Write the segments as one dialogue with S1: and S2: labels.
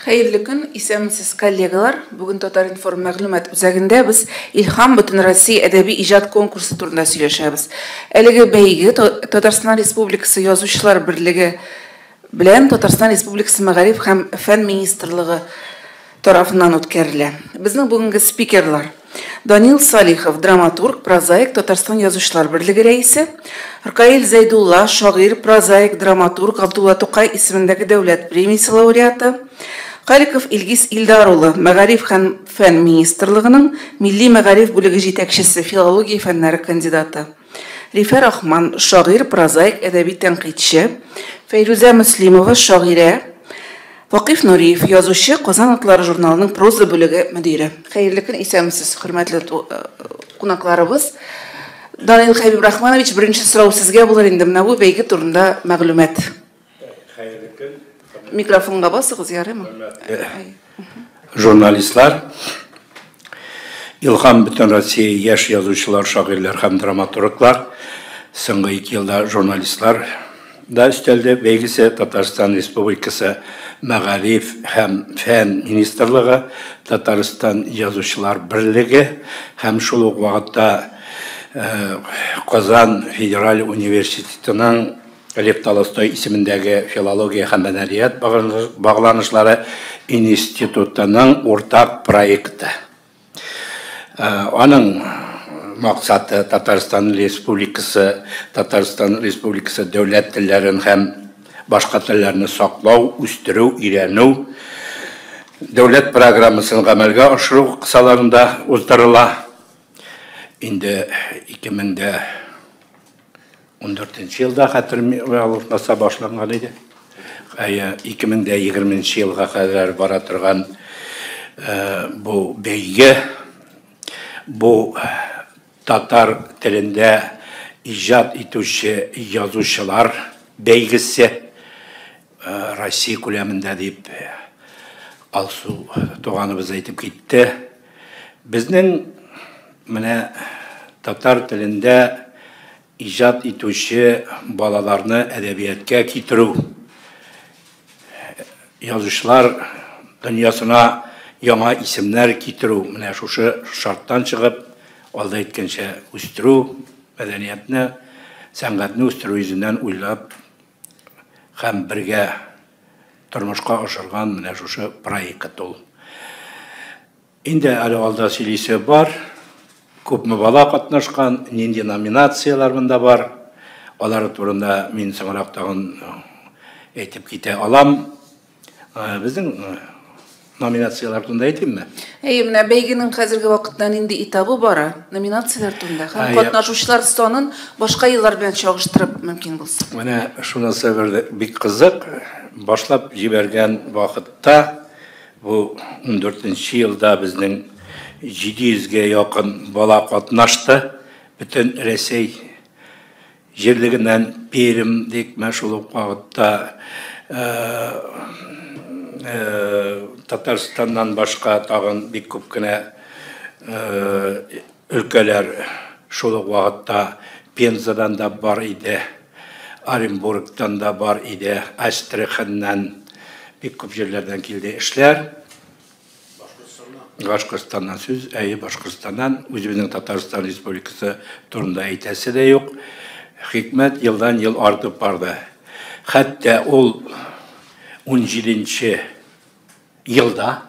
S1: Хәерле көн, исәнмесез, коллегалар. Бүген Татар-информ мәгълүмат үзәгендә без Илһам Бөтенроссия әдәби иҗат конкурсы турында сөйләшәбез. Әлеге бәйге Татарстан Республикасы Язучылар берлеге белән Татарстан Республикасы Мәгариф һәм фән министрлыгы тарафыннан үткәрелә. Безнең бүгенге спикерлар: Данил Салихов, драматург, прозаик, Татарстан Язучылар берлеге рәисе, Ркаил Зәйдулла, шагыйрь, прозаик, драматург, Габдулла Тукай исемендәге дәүләт премиясе лауреаты, Халиков Илгиз Илдар улы, Мәгариф һәм фән министрлыгының милли мәгариф бүлеге җитәкчесе, филология фәннәре кандидаты, Рифә Рахман, шагыйрь, прозаик, әдәби тәнкыйтьче, Фәйрүзә Мөслимова, шагыйрә, Вакыйф Нуриев, язучы, Казан утлары журналының проза бүлеге мөдире. Хәерле көн, исәнмесез, хөрмәтле кунакларыбыз. Данил Хәбибрахманович, беренче сорау сезгә булыр инде. Менә бу бәйге турында мәгълүмат.
S2: Хәерле көн.
S1: Микрофонга басыгыз, ярыймы?
S2: Журналистлар, Илһам Бөтенроссия яшь язучылар, шагыйрьләр һәм драматурглар, соңгы 2 елда журналистлар да өстәлде. Бәйгесе Татарстан Республикасы Мәгариф һәм фән министрлыгы, Татарстан Язучылар берлеге һәм шул ук вакытта Казан федераль университетының Лев Толстой исемендәге филология һәм мәдәният багланышлары институтының уртак проекты. Аның максаты Татарстан Республикасы, Татарстан Республикасы дәүләт телләрен һәм башка телләрне саклау, үстерү, өйрәнү дәүләт программасын гамәлгә ашыру кысаларында уздырыла. Инде 2014 елда, хәтерем ялгышмаса, башланган иде. 2020 елга кадәр бара торган бу бәйге, бу татар телендә иҗат итүче язучылар бәйгесе Россия күләмендә дип Алсу туганыбыз әйтеп китте. Безнең менә татар телендә иҗат итүче балаларны әдәбиятка китерү, язучылар дөньясына яңа исемнәр китерү, менә шушы шарттан чыгып, алда әйткәнчә, үстерү, мәдәниятне, сәнгатьне үстерү йөзеннән уйлап һәм бергә тормышка ашырган менә шушы проект ул. Инде әле алда сөйлисе бар, күпме бала катнашкан, нинди номинацияләр монда бар, алар турында мин соңрак тагын әйтеп китә алам. Безнең номинацияләр турында әйтимме?
S1: Әйе, менә бәйгенең хәзерге вакытта нинди этабы бара, номинацияләр турында һәм катнашучылар санын башка еллар белән чагыштырып мөмкин булса.
S2: Менә шунысы бер бик кызык, башлап җибәргән вакытта, бу 14 елда безнең 700гә якын бала катнашты. Бөтен Рәсәй җирлегеннән, Пермь дип, менә шул ук вакытта Татарстаннан башка тагын бик күп кенә өлкәләр, шул ук вакытта Пензадан да бар иде, Оренбургтан да бар иде, Астраханнан, бик күп җирләрдән килде эшләр. Башкортстаннан сүз, әйе, Башкортстаннан, үзебезнең Татарстан Республикасы турында әйтәсе дә юк. Хикмәт елдан-ел артып барды. Хәтта ул 17 елда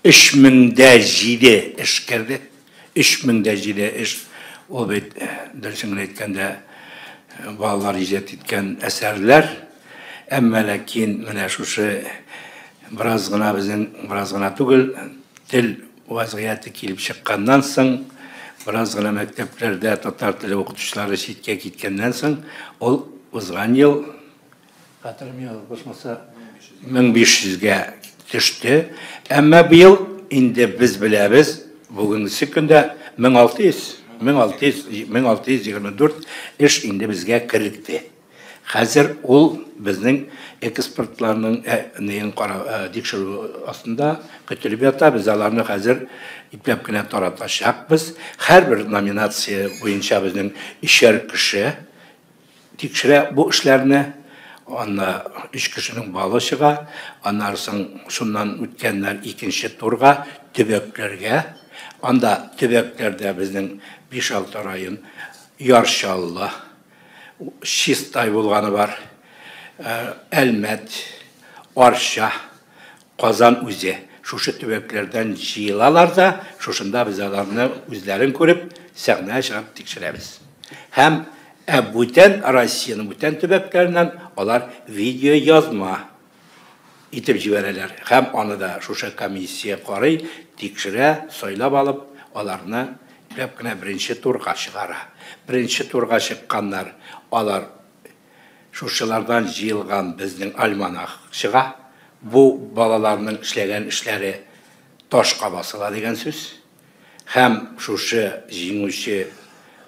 S2: 3007 эш керде. 3007 эш. Ул бит, дөресен генә әйткәндә, балалар иҗат иткән әсәрләр. Әмма ләкин менә шушы бераз гына безнең, бераз гына түгел, тел вазгыяте килеп чыкканнан соң, бераз гына мәктәпләрдә татар теле укытучылары читкә киткәннән соң, ул узган ел, хәтерем ялгышмаса, 1500гә төште. Әмма быел инде без беләбез, бүгенге көндә 1600, 1600, 1624 эш инде безгә керде. Хәзер ул безнең экспортларның неен кара тикшерү астында көтелеп ята. Без аларны хәзер ипләп кенә таратачакбыз. Һәрбер номинация буенча безнең өчәр кеше тикшерә бу эшләрне. Анда 3 кешенең балы чыга, аннан соң шуннан үткәннәр икенче турга, төбәкләргә. Анда төбәкләрдә безнең 5-6 район, Яр Чаллы, Чистай булганы бар, Әлмәт, Арча, Казан үзе. Шушы төбәкләрдән җыелалар да, шушында без аларны үзләрен күреп, сәхнәгә чыгып тикшерәбез. Һәм бүтән Россиянең бүтән төбәкләреннән алар видеоязма итеп җибәрәләр. Һәм аны да шушы комиссия карый, тикшерә, сайлап алып, аларны ипләп кенә беренче турга чыгара. Беренче турга чыкканнар, алар шушылардан җыелган безнең альманах чыга. Бу балаларның эшләгән эшләре ташка басыла дигән сүз. Һәм шушы җиңүче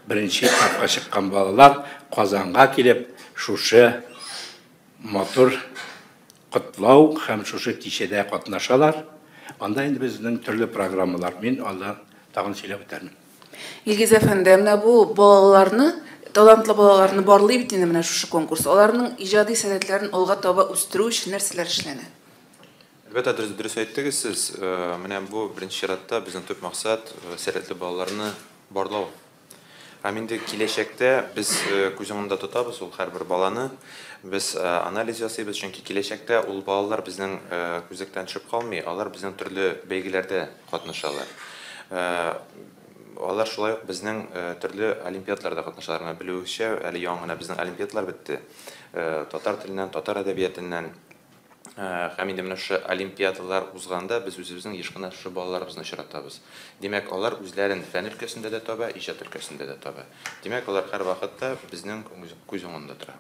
S2: беренче этапка чыккан балалар Казанга килеп, шушы матур котлау һәм шушы кичәдә катнашалар. Анда инде безнең төрле программалар. Мин алда тагын сөйләп үтәрмен.
S1: Илгиз әфәнде, менә бу балаларны, талантлы балаларны барлый бит инде менә шушы конкурс. Аларның иҗади сәләтләрен алга таба үстерү өчен нәрсәләр эшләнә?
S3: Әлбәттә, дөрес әйттегез сез. Менә бу беренче чиратта безнең төп максат сәләтле балаларны барлау. Һәм инде киләчәктә без күз уңында тотабыз ул һәрбер баланы. Без анализ ясыйбыз, чөнки киләчәктә ул балалар безнең күзлектән төшеп калмый, алар безнең төрле бәйгеләрдә катнашалар. Алар шулай ук безнең төрле олимпиадаларда катнашалар. Менә белүегезчә, әле яңа гына безнең олимпиадалар бетте. Татар теленнән, татар әдәбиятыннан. Һәм инде менә шушы олимпиадалар узганда без үзебезнең еш кына шушы балаларыбызны очратабыз. Димәк, алар үзләрен фән өлкәсендә дә таба, иҗат өлкәсендә дә таба. Димәк, алар һәрвакытта безнең күз уңында тора.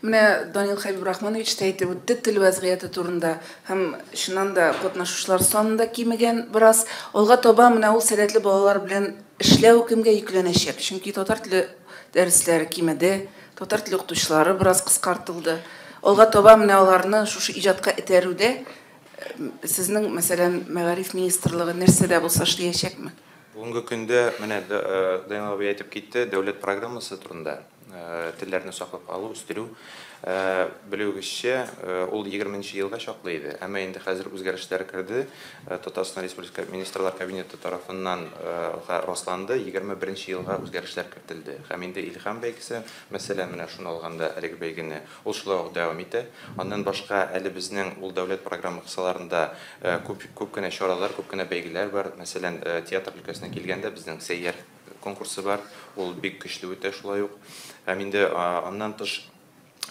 S1: Менә Данил Хәбибрахманович та әйтеп үтте тел вәзгыяте турында, һәм чыннан да катнашучылар саны да кимегән бераз. Алга таба менә ул сәләтле балалар белән эшләү кемгә йөкләнәчәк? Чөнки татар теле дәресләре кимеде, татар теле укытучылары бераз кыскартылды. Алга таба менә аларны шушы иҗатка этәрүдә сезнең, мәсәлән, мәгариф министрлыгы нәрсә дә булса эшләячәкме?
S3: Бүгенге көндә менә Данил абый әйтеп китте, дәүләт программасы турында телләрне саклап калу, үстерү. Белүегезчә, ул 20 елга чаклы иде. Әмма инде хәзер үзгәрешләр керде. Татарстан Республика Министрлар Кабинеты тарафыннан расланды, 21 елга үзгәрешләр кертелде. Һәм инде Илһам бәйгесе, мәсәлән, менә шуны алганда әлеге бәйгене, ул шулай ук дәвам итә. Аннан башка әле безнең ул дәүләт программа кысаларында күп кенә чаралар, күп кенә бәйгеләр бар. Мәсәлән, театр өлкәсенә килгәндә безнең Сәйяр конкурсы бар, ул бик көчле үтә шулай ук. Һәм инде аннан тыш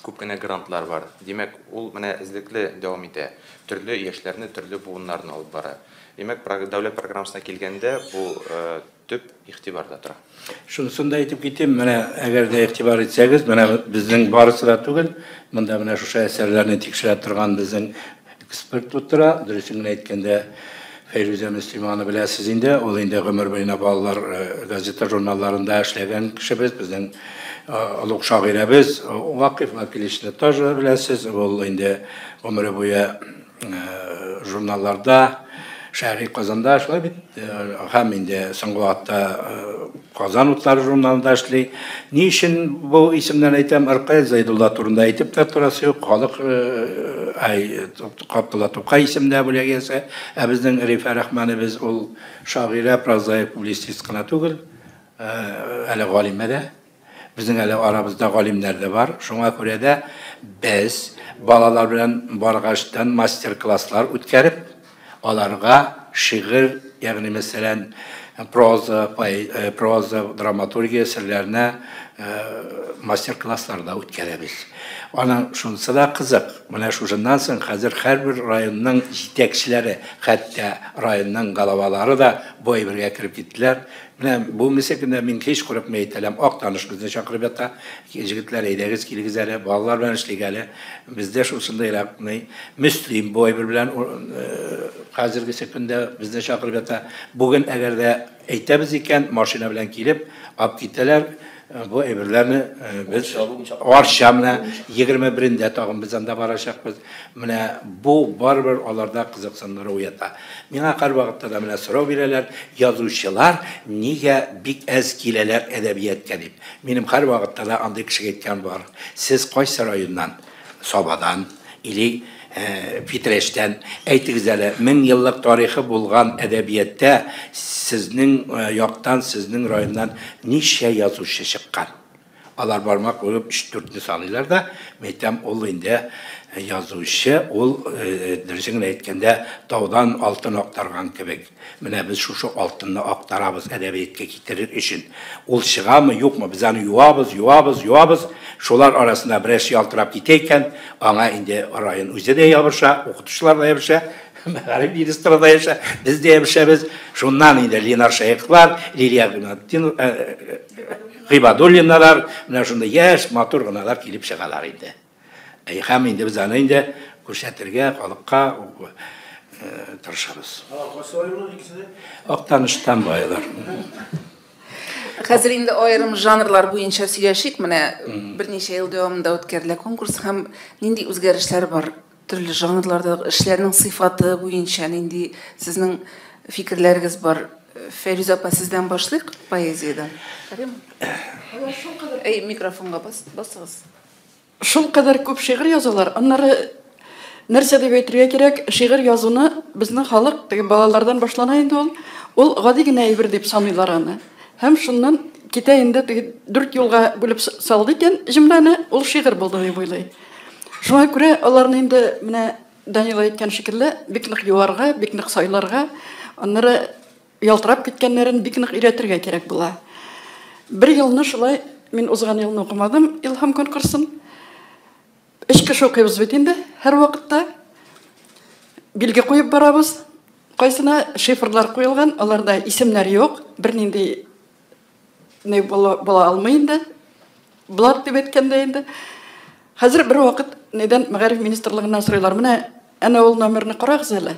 S3: күп кенә грантлар бар. Димәк, ул менә эзлекле дәвам итә. Төрле яшьләрне, төрле буыннарны алып бара. Димәк, дәүләт программасына килгәндә бу төп игътибарда тора.
S2: Шунысын да әйтеп китим, менә әгәр дә игътибар итсәгез, менә безнең барысы да түгел, монда менә шушы әсәрләрне тикшерә торган безнең эксперт утыра. Дөресен генә әйткәндә, Фәйрүзә Мөслимованы беләсез инде, ул инде гомер буена балалар газета журналларында эшләгән кешебез, безнең олуг шагыйрәбез Вакыйф Вакилевичны тоже беләсез, ул инде гомере буе журналларда, Шәһри Казанда шулай бит, һәм инде соңгы вакытта Казан утлары журналында эшли. Ни өчен бу исемнәрне әйтәм? Ркаил Зәйдулла турында әйтеп тә торасы юк. Халык Габдулла Тукай исемендә бүләк иясе. Ә безнең Рифә Рахманыбыз ул шагыйрә, прозаик, публицист кына түгел, әле галимә дә. Безнең әле арабызда галимнәр дә бар. Шуңа күрә дә без балалар белән баргаштан мастер-класслар үткәреп, аларга шигырь, ягъни мәсәлән, проза, проза, драматургия серләренә мастер-класслар да үткәрәбез. Аның шунысы да кызык. Менә шушыннан соң хәзер һәрбер районның җитәкчеләре, хәтта районның голавалары да бу әйбергә кереп киттеләр. Менә бу көндә мин һич курыкмый әйтәләм, Актаныш безне чакырып ята. Җегетләр, әйдәгез, килегез әле, балалар белән эшлик әле. Бездә шушындыйрак Мөслим бу әйбер белән хәзерге көндә безне чакырып ята. Бүген әгәр дә әйтәбез икән, машина белән килеп алып китәләр. Бу әйберләрне без Арча менә 21-ндә тагын без анда барачакбыз. Менә бу барыбер аларда кызыксындыру уята. Миңа һәрвакытта да менә сорау бирәләр, язучылар нигә бик әз киләләр әдәбиятка дип. Минем һәрвакытта да андый кешегә әйткән бар. Сез кайсы районнан? Сабадан или Питрәчтән. Әйтегез әле, 1000 еллык тарихы булган әдәбиятта сезнең яктан, сезнең районнан ничә язучы чыккан? Алар бармак куеп 3-4-не саныйлар да, мәйтәм, ул инде язучы, ул, дөресен генә әйткәндә, таудан алтын актарган кебек. Менә без шушы алтынны актарабыз әдәбиятка китерер өчен. Ул чыгамы, юкмы, без аны юабыз, юабыз, юабыз. Шулар арасында берәрсе ялтырап китә икән, аңа инде район үзе дә ябыша, укытучылар да ябыша, мәгариф министры да ябыша, без дә ябышабыз. Шуннан инде Ленар Шәехлар, Лилия Гыйбадуллиналар, менә шундый яшь, матур гыналар килеп чыгалар инде. Һәм инде без аны инде күрсәтергә халыкка тырышабыз. Актаныштан байлар.
S1: Хәзер инде аерым жанрлар буенча сөйләшик. Менә берничә ел дәвамында үткәрелә конкурс һәм нинди үзгәрешләр бар? Төрле жанрлардагы эшләрнең сыйфаты буенча нинди сезнең фикерләрегез бар? Фәйрүзә апа, сездән башлыйк поэзиядән. Әй, микрофонга басыгыз.
S4: Шул кадәр күп шигырь язалар. Аннары нәрсә дип әйтергә кирәк, шигырь язуны безнең халык, теге балалардан башлана инде ул, ул гади генә әйбер дип саныйлар аны. Һәм шуннан китә инде, теге дүрт юлга бүлеп салды икән җөмләне, ул шигырь булды дип уйлый. Шуңа күрә аларны инде менә Данила әйткән шикелле, бик нык юарга, бик нык сайларга, аннары ялтырап киткәннәрен бик нык өйрәтергә кирәк була. Бер елны шулай, мин узган елны укымадым Илһам конкурсын. Өч кеше укыйбыз бит инде һәрвакытта. Билге куеп барабыз. Кайсына шифрлар куелган, аларда исемнәр юк, бернинди не була алмый инде. Блат дип әйткәндә инде. Хәзер бер вакыт нидән мәгариф министрлыгыннан сорыйлар. Менә әнә ул номерны карагыз әле.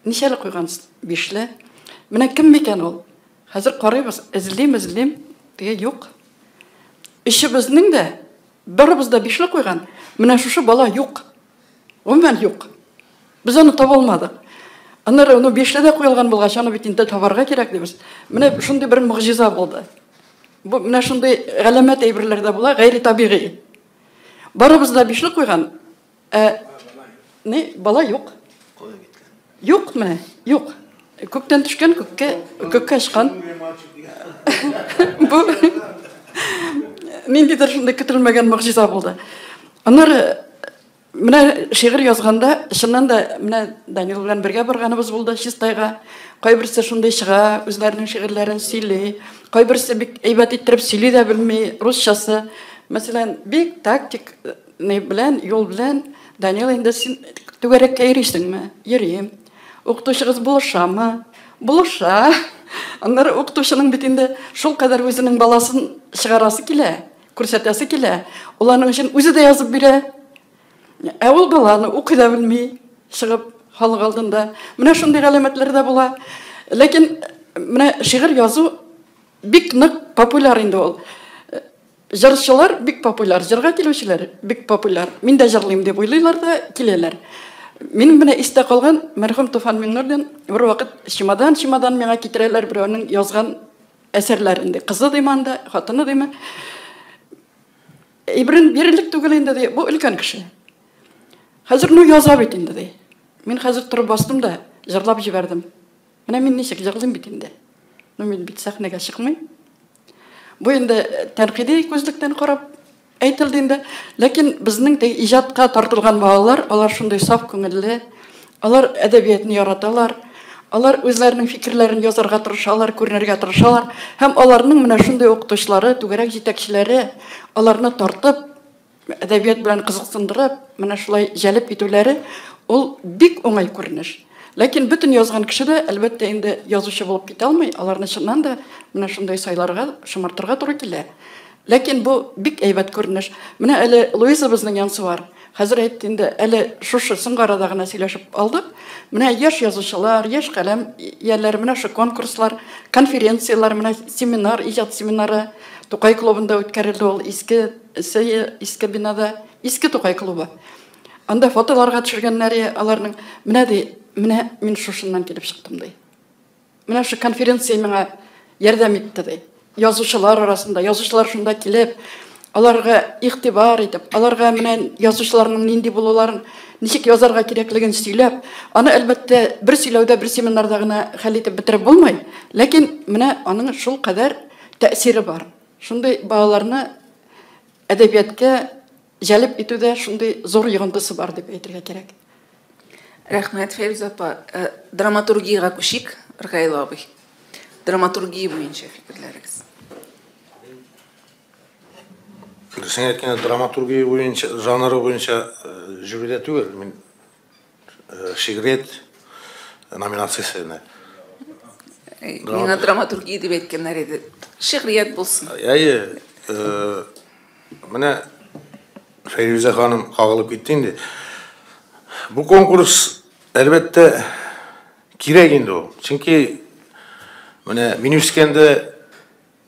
S4: Ничәле куйгансыз? Бишле. Менә кем микән ул? Хәзер карыйбыз, эзлим, эзлим, теге юк. Өчебезнең дә барыбыз да бишле куйган. Менә шушы бала юк. Гомумән юк. Без аны таба алмадык. Аннары ну бишле дә куелган булгач, аны бит инде табарга кирәк дибез. Менә шундый бер могҗиза булды. Бу менә шундый галәмәт әйберләр дә була, гайри табигый. Барыбыз да бишле куйган, ә не бала юк. Юк менә, юк. Күктән төшкән, күккә, күккә очкан. Бу ниндидер шундый көтелмәгән могҗиза булды. Аннары менә шигырь язганда, чыннан да менә Данил белән бергә барганыбыз булды Чистайга. Кайберсе шундый чыга, үзләренең шигырьләрен сөйли. Кайберсе бик әйбәт иттереп сөйли дә белми, русчасы. Мәсәлән, бик тактик ни белән, юл белән Данил инде син түгәрәккә йөрисеңме? Йөрим. Укытучыгыз булышамы? Булыша. Аннары укытучының бит инде шул кадәр үзенең баласын чыгарасы килә, күрсәтәсе килә. Ул аның өчен үзе дә язып бирә. Ә ул баланы укый да белми, чыгып халык алдында. Менә шундый галәмәтләр дә була. Ләкин менә шигырь язу бик нык популяр инде ул. Җырчылар бик популяр, җырга килүчеләр бик популяр. Мин дә җырлыйм дип уйлыйлар да киләләр. Минем менә истә калган мәрхүм Туфан Миңнуллин бервакыт чемодан-чемодан миңа китерәләр берәүнең язган әсәрләрен ди. Кызы дим анда, хатыны дим. Әйберен бирерлек түгел инде ди. Бу өлкән кеше. Хәзер ну яза бит инде ди. Мин хәзер торып бастым да җырлап җибәрдем. Менә мин ничек җырлыйм бит инде. Ну мин бит сәхнәгә чыкмыйм. Бу инде тәнкыйди күзлектән карап әйтелде инде. Ләкин безнең теге иҗатка тартылган балалар, алар шундый саф күңелле, алар әдәбиятны яраталар, алар үзләренең фикерләрен язарга тырышалар, күренергә тырышалар. Һәм аларның менә шундый укытучылары, түгәрәк җитәкчеләре аларны тартып, әдәбият белән кызыксындырып, менә шулай җәлеп итүләре ул бик уңай күренеш. Ләкин бөтен язган кеше дә, әлбәттә, инде язучы булып китә алмый, аларны чыннан да менә шундый сайларга, шомартырга туры килә. Ләкин бу бик әйбәт күренеш. Менә әле Луиза безнең Янсуар хәзер әйтте инде, әле шушы соңгы арада гына сөйләшеп алдык. Менә яшь язучылар, яшь каләм ияләре, менә шул конкурслар, конференцияләр, менә семинар, иҗат семинары Тукай клубында үткәрелде ул, иске иске бинада, иске Тукай клубы. Анда фотоларга төшергәннәре аларның, менә ди, менә мин шушыннан килеп чыктым ди. Менә шу конференция миңа ярдәм итте ди. Язучылар арасында, язучылар шунда килеп, Аларга игътибар итеп, аларга менә язучыларның нинди булуларын, ничек язарга кирәклеген сөйләп, аны, әлбәттә, бер сөйләүдә, бер семинарда гына хәл итеп бетереп булмый, ләкин менә аның шул кадәр тәэсире бар. Шундый балаларны әдәбиятка җәлеп итүдә шундый зур йогынтысы бар дип әйтергә кирәк.
S1: Рәхмәт, Фәйрүзә апа. Драматургиягә күчик, Ркаил абый. Драматургия буенча фикерләрегез.
S5: Дөресен әйткәндә, драматургия буенча, жанры буенча жюрида түгел, мин шигърият номинациясенә.
S1: Миңа драматургия дип әйткәннәр иде. Шигърият булсын.
S5: Әйе, менә Фәйрүзә ханым кагылып китте инде. Бу конкурс, әлбәттә, кирәк инде ул. Чөнки менә мин үскәндә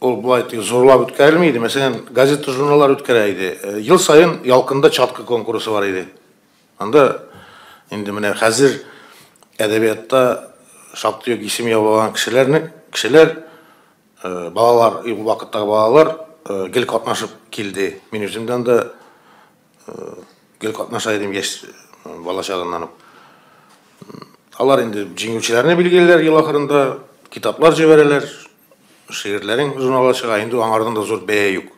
S5: ул болай теге зурлап үткәрелми иде. Мәсәлән, газета, журналлар үткәрә иде. Ел саен Ялкында чаткы конкурсы бар иде. Анда инде менә хәзер әдәбиятта шактый ук исем яулаган кешеләрне, кешеләр, балалар, ул вакыттагы балалар гел катнашып килде. Мин үзем дә анда гел катнаша идем яшь бала чагыннан ук. Алар инде җиңүчеләрне билгелиләр ел ахырында, китаплар җибәрәләр. Шигырьләрең журналга чыга, инде аңардан да зур бәя юк.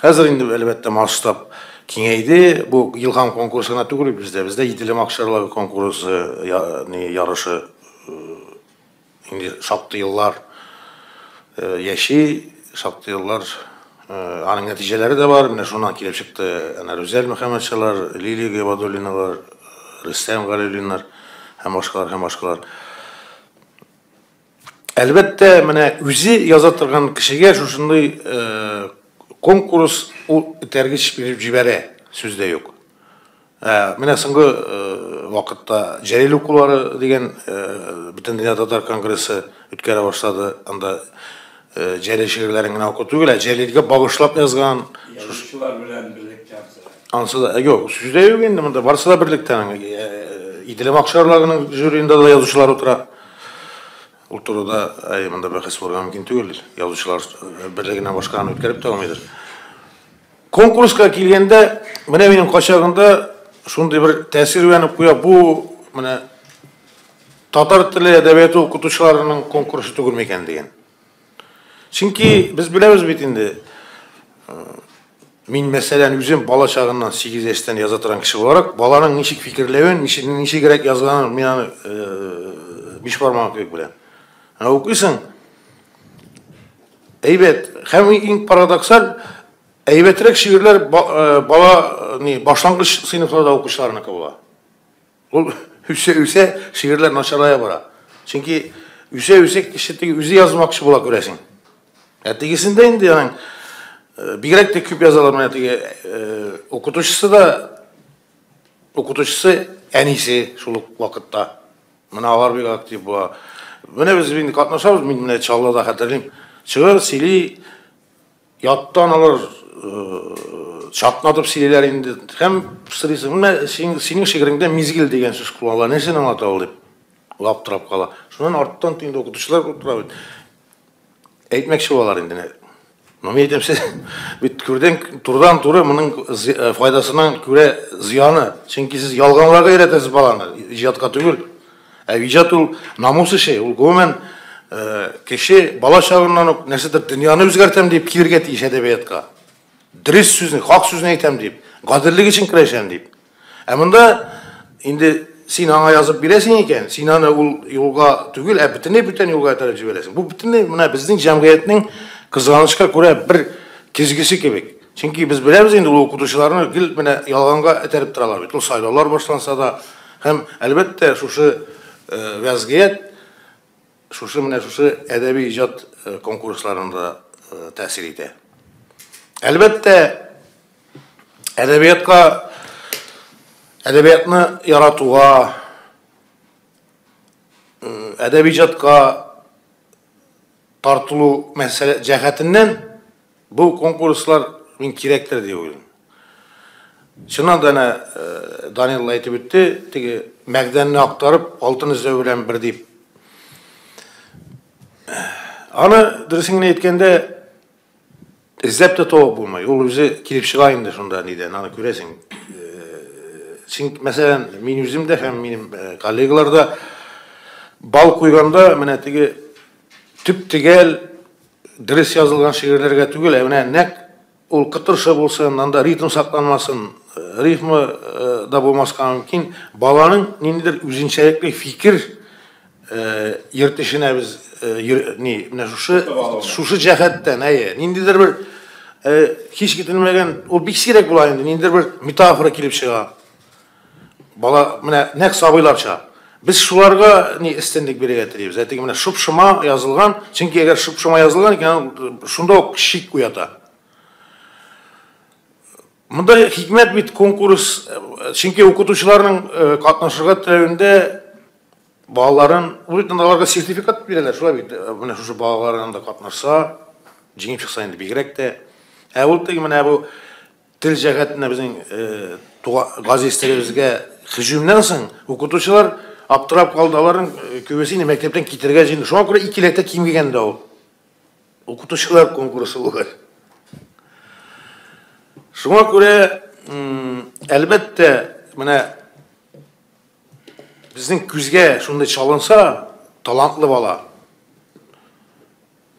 S5: Хәзер инде, әлбәттә, масштаб киңәйде. Бу Илһам конкурсы гына түгел бездә. Бездә Иделем акчарлагы конкурсы, ни ярышы инде шактый еллар яши, шактый еллар аның нәтиҗәләре дә бар. Менә шуннан килеп чыкты әнә Рүзәл Мөхәммәтшалар, Лилия Гыйбадуллиналар, Рөстәм Галиуллиннар һәм башкалар, һәм башкалар. Әлбәттә, менә үзе яза торган кешегә шушындый конкурс ул этәргеч биреп җибәрә, сүз дә юк. Менә соңгы вакытта Җәлил укулары дигән Бөтендөнья татар конгрессы үткәрә башлады. Анда Җәлил шигырьләрен генә уку түгел, ә Җәлилгә багышлап язган.
S2: Язучылар белән берлектә ансы да.
S5: Ансы да, юк, сүз дә юк инде монда, барысы да берлектә. Иделем акчарларының жюриында да язучылар утыра. Ул турыда әй, монда бәхәс булырга мөмкин түгел. Язучылар берлегеннән башка аны үткәреп тә алмыйдыр. Конкурска килгәндә, менә минем кайчагында шундый бер тәэсир уянып куя. Бу менә татар теле әдәбияты укытучыларының конкурсы түгел микән дигән. Чөнки без беләбез бит инде, мин, мәсәлән, үзем бала чагыннан 8 яшьтән яза торган кеше буларак, баланың ничек фикерләвен, ничек ничегрәк язганын мин аны биш бармагым кебек беләм. Ә укыйсың, әйбәт. Һәм иң парадоксаль, әйбәтрәк шигырьләр бала ни башлангыч сыйныфларда укучыларныкы була. Ул үсә-үсә шигырьләр начарая бара. Чөнки үсә-үсә кеше теге үзе язмакчы була күрәсең. Ә тегесендә инде аның бигрәк тә күп язалар менә теге укытучысы да укытучысы әнисе шул ук вакытта. Менә алар бик актив була. Менә без инде катнашабыз, мин менә Чаллыда хәтерлим. Чыгыр, сөйли, Яттан алар чатнатып сөйлиләр инде. Һәм сорыйсың, менә синең шигыреңдә мизгел дигән сүз кулланыла, нәрсәне аңлата ул дип. Ул аптырап кала. Шуннан арттан инде укытучылар утыра бит. Әйтмәкче булалар инде. Но мин әйтәм, сез бит күрдән турыдан туры моның файдасыннан күрә зыяны. Чөнки сез ялганларга өйрәтәсез баланы, иҗатка түгел. Ә иҗат ул намус эше, ул гомумән кеше бала чагыннан ук нәрсәдер дөньяны үзгәртәм дип килергә тиеш әдәбиятка. Дөрес сүзне, хак сүзне әйтәм дип, гаделлек өчен көрәшәм дип. Ә монда инде син аңа язып бирәсең икән, син аны ул юлга түгел, ә бөтенләй бүтән юлга этәреп җибәрәсең. Бу бөтенләй менә безнең җәмгыятьнең кызганычка күрә бер көзгесе кебек. Чөнки без беләбез инде ул укытучыларны гел менә ялганга этәреп торалар бит. Ул сайлаулар башланса да, Һәм, әлбәттә, шушы вәзгыять шушы менә шушы әдәби иҗат конкурсларында тәэсир итә. Әлбәттә, әдәбиятка әдәбиятны яратуга, әдәби иҗатка тартылу мәсьәлә җәһәтеннән бу конкурслар мин кирәктер дип уйлыйм. Чыннан да әнә Данил әйтеп үтте, теге мәгдәнне актарып алтын эзләү белән бер дип. Аны дөресен генә әйткәндә, Эзләп тә табып булмый. Ул үзе килеп чыга инде шунда нидән, аны күрәсең. Чөнки, мәсәлән, мин үзем дә һәм минем коллегалар да бал куйганда менә теге төп-төгәл дөрес язылган шигырьләргә түгел, ә менә нәкъ ул кытыршы булсын, анда ритм сакланмасын, рифма да булмаска мөмкин. Баланың ниндидер үзенчәлекле фикер йөртешенә без ни, менә шушы шушы җәһәттән, әйе, ниндидер бер һич көтелмәгән, ул бик сирәк була инде, ниндидер бер метафора килеп чыга. Бала менә нәкъ сабыйларча. Без шуларга ни өстенлек бирергә телибез. Ә теге менә шоп-шома язылган, чөнки әгәр шоп-шома язылган икән, шунда ук шик уята. Монда хикмәт бит конкурс, чөнки укытучыларның катнашырга теләвендә балаларын, ул бит аларга сертификат бирәләр, шулай бит, менә шушы балалар анда катнашса, җиңеп чыкса инде бигрәк тә. Ә ул теге менә бу тел җәһәтенә безнең газиз телебезгә һөҗүмнән соң укытучылар аптырап калды, аларның күбесе инде мәктәптән китергә җыенды. Шуңа күрә икеләтә кимегән дә ул. Укытучылар конкурсы булгач. Шуңа күрә, әлбәттә, менә безнең күзгә шундый чалынса, талантлы бала.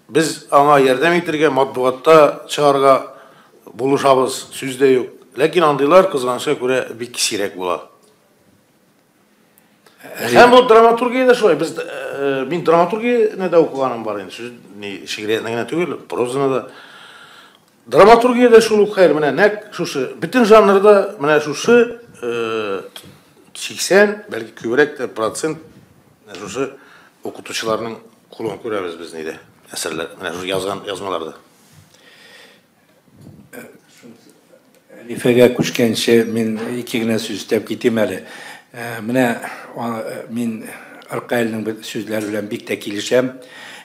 S5: Без аңа ярдәм итергә, матбугатта чыгарга булышабыз, сүз дә юк. Ләкин андыйлар, кызганычка күрә, бик сирәк була. Һәм бу драматургия дә шулай. Без мин драматургияне дә укыганым бар инде. Сүз ни шигъриятне генә түгел, прозаны да. Драматургия дә шул ук хәл, менә нәкъ шушы бөтен жанрда менә шушы 80, бәлки күбрәк тә процент менә шушы укытучыларның кулын күрәбез без нидә, әсәрләр, менә шушы язган язмаларда.
S2: Әлифәгә күчкәнче мин ике генә сүз өстәп китим әле. Менә мин Аркаилнең сүзләре белән бик тә килешәм.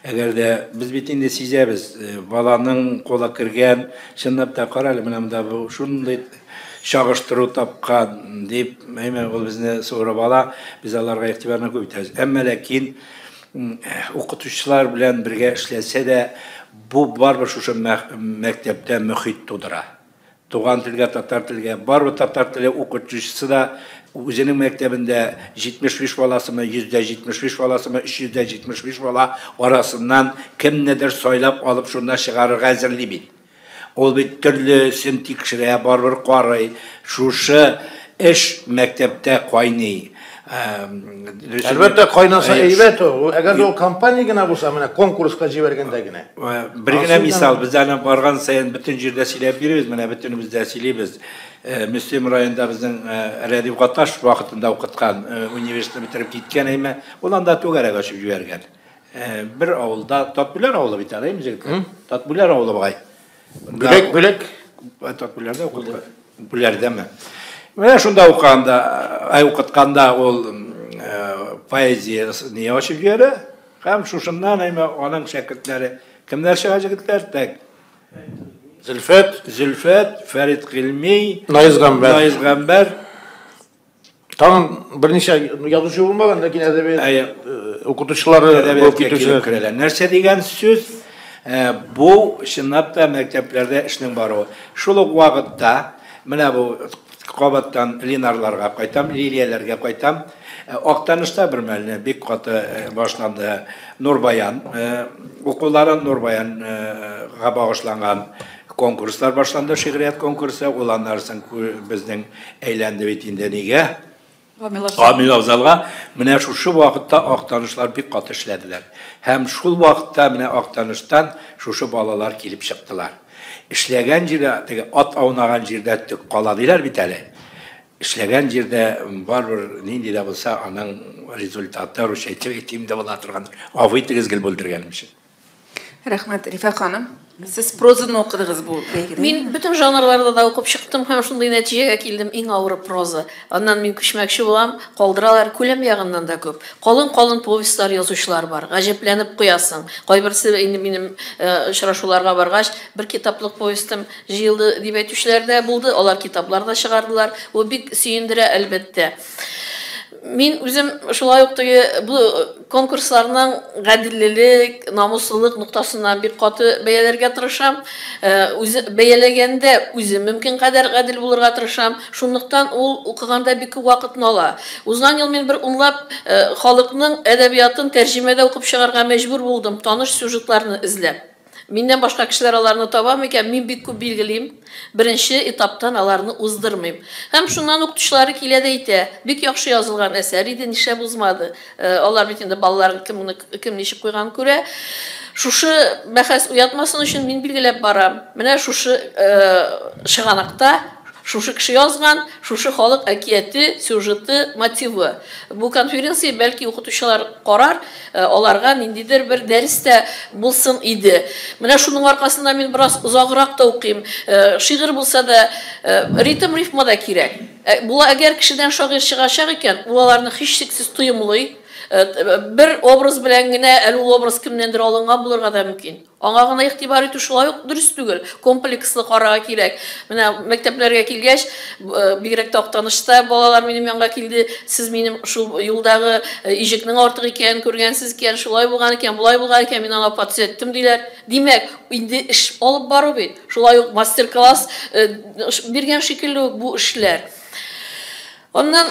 S2: Әгәр дә без бит инде сизәбез, баланың кулы кергән, чынлап та кара әле, менә монда бу шундый чагыштыру тапкан дип, әйме, ул безне суырып ала, без аларга игътибарны күп итәбез. Әмма ләкин укытучылар белән бергә эшләсә дә, бу барыбер шушы мәктәптә мөхит тудыра. Туган телгә, татар телгә, барыбер татар теле укытучысы да үзенең мәктәбендә 75 баласымы, 175 баласымы, 375 бала арасыннан кемнедер сайлап алып шунда чыгарырга әзерли бит. Ул бит төрлесен тикшерә, барыбер карый. Шушы эш мәктәптә кайный.
S5: Әлбәттә, кайнаса әйбәт ул. Әгәр дә ул компания генә булса, менә конкурска җибәргәндә генә.
S2: Бер генә мисал, без аны барган саен бөтен җирдә сөйләп йөрибез, менә бөтенебез дә сөйлибез. Мөслим районында безнең Рәдиф Гаташ вакытында укыткан, университетны бетереп киткән әйме, ул анда түгәрәк ачып җибәргән. Бер авылда, Татбүләр авылы бит әле, әйме җегетләр? Татбүләр авылы бугай.
S5: Бүләк, бүләк.
S2: Татбүләрдә укыткан. Бүләрдәме? Менә шунда укыганда, ай укытканда ул поэзия не ачып җибәрә. Һәм шушыннан әйме аның шәкертләре кемнәр чыга җегетләр? Так.
S5: Зөлфәт,
S2: Зөлфәт, Фәрит Гыйльми,
S5: Наиз Гамбәр.
S2: Наиз Гамбәр.
S5: Тагын берничә язучы булмаган, ләкин әдәбият укытучылары булып китүчеләр
S2: керәләр. Нәрсә дигән сүз? Бу чынлап та мәктәпләрдә эшнең баруы. Шул ук вакытта менә бу кабаттан Ленарларга кайтам, Лилияләргә кайтам. Актанышта бер мәлне бик каты башланды Нурбаян укулары, Нурбаянга багышланган конкурслар башланды, шигърият конкурсы. Ул аннары соң безнең әйләнде бит инде нигә? Гамил Афзалга. Менә шушы вакытта Актанышлар бик каты эшләделәр. Һәм шул вакытта менә Актаныштан шушы балалар килеп чыктылар. Эшләгән җирдә, теге ат аунаган җирдә төк кала диләр бит әле. Эшләгән җирдә барыбер нинди дә булса аның результаты, русча әйтсәк, әйтим дә була торган. Гафу итегез гел бүлдергәнем өчен.
S1: Рәхмәт, Рифә ханым. Сез прозаны укыдыгыз бу бәйгедә?
S6: Мин бөтен жанрларда да укып чыктым һәм шундый нәтиҗәгә килдем, иң авыры проза. Аннан мин күчмәкче булам, калдыралар, күләм ягыннан да күп. Калын-калын повестьлар язучылар бар, гаҗәпләнеп куясың. Кайберсе инде минем очрашуларга баргач, бер китаплык повестем җыелды дип әйтүчеләр дә булды, алар китаплар да чыгардылар. Бу бик сөендерә, әлбәттә. Мин үзем шулай ук теге бу конкурсларның гаделлелек, намуслылык ноктасыннан бик каты бәяләргә тырышам. Үзе бәяләгәндә үзем мөмкин кадәр гадел булырга тырышам. Шунлыктан ул укыганда бик күп вакытны ала. Узган ел мин бер унлап халыкның әдәбиятын тәрҗемәдә укып чыгарга мәҗбүр булдым, таныш сюжетларны эзләп. Миннән башка кешеләр аларны таба микән? Мин бик күп билгелим. Беренче этаптан аларны уздырмыйм. Һәм шуннан укытучылары килә дә әйтә, бик яхшы язылган әсәр иде, нишләп узмады? Алар бит инде балаларын кем моны кем ничек куйганын күрә. Шушы бәхәс уятмасын өчен мин билгеләп барам. Менә шушы чыганакта шушы кеше язган, шушы халык әкияте, сюжеты, мотивы. Бу конференция бәлки укытучылар карар, аларга ниндидер бер дәрес тә булсын иде. Менә шуның аркасында мин бераз озаграк та укыйм. Шигырь булса да, ритм, рифма да кирәк. Була, әгәр кешедән шагыйрь чыгачак икән, ул аларны һичшиксез тоемлый. Бер образ белән генә, әле ул образ кемнәндер алынган булырга да мөмкин. Аңа гына игътибар итү шулай ук дөрес түгел. Комплекслы карарга кирәк. Менә мәктәпләргә килгәч, бигрәк тә Актанышта балалар минем янга килде. Сез минем шул юлдагы иҗекнең артык икәнен күргәнсез икән, шулай булган икән, болай булган икән, мин аңа төзәттем диләр. Димәк, инде эш алып бару бит. Шулай ук мастер-класс биргән шикелле үк бу эшләр. Аннан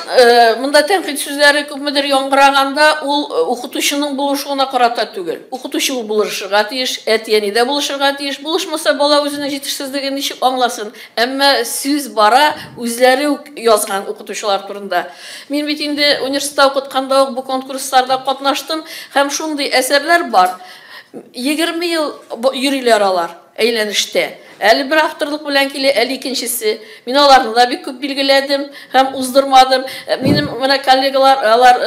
S6: монда тәнкыйть сүзләре күпмедер яңгыраганда, ул укытучының булышуына карата түгел. Укытучы ул булышырга тиеш, әти-әни дә булышырга тиеш. Булышмаса, бала үзенең җитешсезлеген ничек аңласын? Әмма сүз бара үзләре үк язган укытучылар турында. Мин бит инде университетта укытканда ук бу конкурсларда катнаштым һәм шундый әсәрләр бар. 20 ел йөриләр алар әйләнештә. Әле бер авторлык белән килә, әле икенчесе. Мин аларны да бик күп билгеләдем һәм уздырмадым. Минем менә коллегалар, алар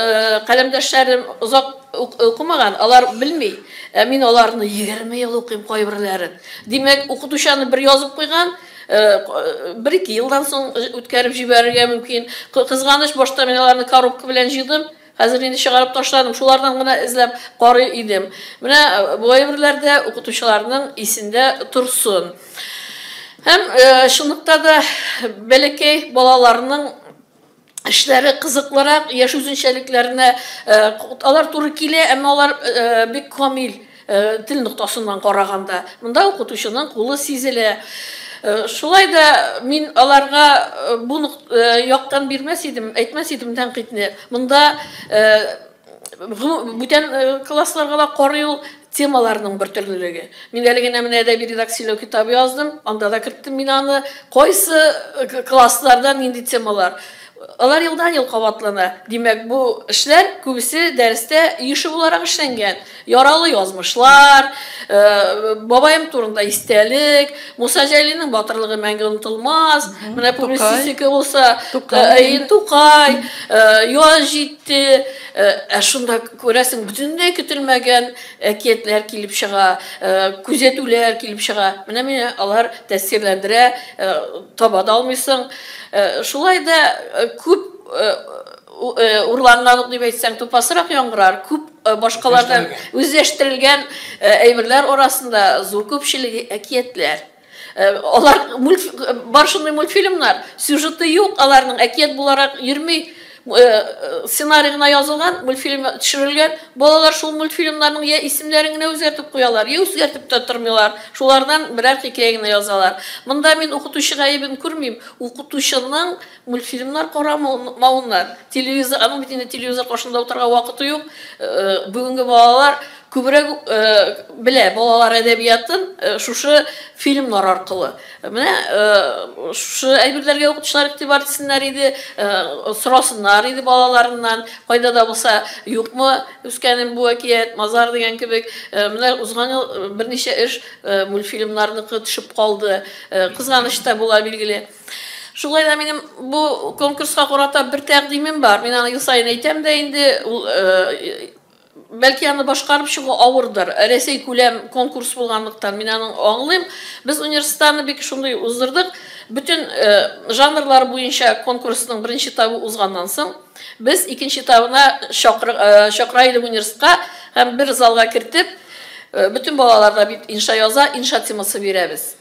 S6: каләмдәшләрем озак укымаган, алар белми. Ә мин аларны 20 ел укыйм кайберләрен. Димәк, укытучы аны бер язып куйган, бер-ике елдан соң үткәреп җибәрергә мөмкин. Кызганыч, башта мин аларны коробка белән җыйдым. Хәзер инде чыгарып ташладым, шулардан гына эзләп карый идем. Менә бу әйберләр дә укытучыларның исендә торсын. Һәм чынлыкта да бәләкәй балаларның эшләре кызыклырак, яшь үзенчәлекләренә алар туры килә, әмма алар бик камил тел ноктасыннан караганда. Монда укытучының кулы сизелә. Шулай да мин аларга бу яктан бирмәс идем, әйтмәс идем тәнкыйтьне. Монда бүтән классларга да карый ул темаларның бер төрлелеге. Мин әле генә менә әдәби редакцияләү китабы яздым, анда да керттем мин аны. Кайсы классларда нинди темалар? Алар елдан ел кабатлана. Димәк, бу эшләр күбесе дәрестә еше буларак эшләнгән. Яралы язмышлар, бабаем турында истәлек, Муса Җәлилнең батырлыгы мәңге онытылмас, менә публицистика булса, Тукай, яз җитте. Ә шунда күрәсең, бөтенләй көтелмәгән әкиятләр килеп чыга, күзәтүләр килеп чыга. Менә мине алар тәэсирләндерә, таба да алмыйсың. Шулай да күп урланган дип әйтсәң, тупасрак яңгырар. Күп башкалардан үзләштерелгән әйберләр арасында зур күпчелеге әкиятләр. Алар бар шундый мультфильмнар, сюжеты юк, аларның әкият буларак йөрми. Сценарий гына язылган, мультфильм төшерелгән. Балалар шул мультфильмнарның я исемнәрен генә үзгәртеп куялар, я үзгәртеп тә тормыйлар. Шулардан берәр хикәя генә язалар. Монда мин укытучы гаебен күрмим. Укытучының мультфильмнар карамавыннан, телевизор, аның бит инде телевизор каршында утырырга вакыты юк. Бүгенге балалар күбрәк белә балалар әдәбиятын шушы фильмнар аркылы. Менә шушы әйберләргә укытучылар игътибар итсеннәр иде, сорасыннар иде балаларыннан, кайда да булса юкмы үскәнем бу әкият, мазар дигән кебек. Менә узган ел берничә эш мультфильмнарныкы төшеп калды. Кызганыч та була билгеле. Шулай да минем бу конкурска карата бер тәкъдимем бар. Мин аны ел саен әйтәм дә инде, ул бәлки аны башкарып чыгу авырдыр. Рәсәй күләм конкурс булганлыктан мин аны аңлыйм. Без университетны бик шундый уздырдык. Бөтен жанрлар буенча конкурсның беренче этабы узганнан соң, без икенче этабына чакыра идек университетка һәм бер залга кертеп, бөтен балалар да бит инша яза, инша темасы бирәбез.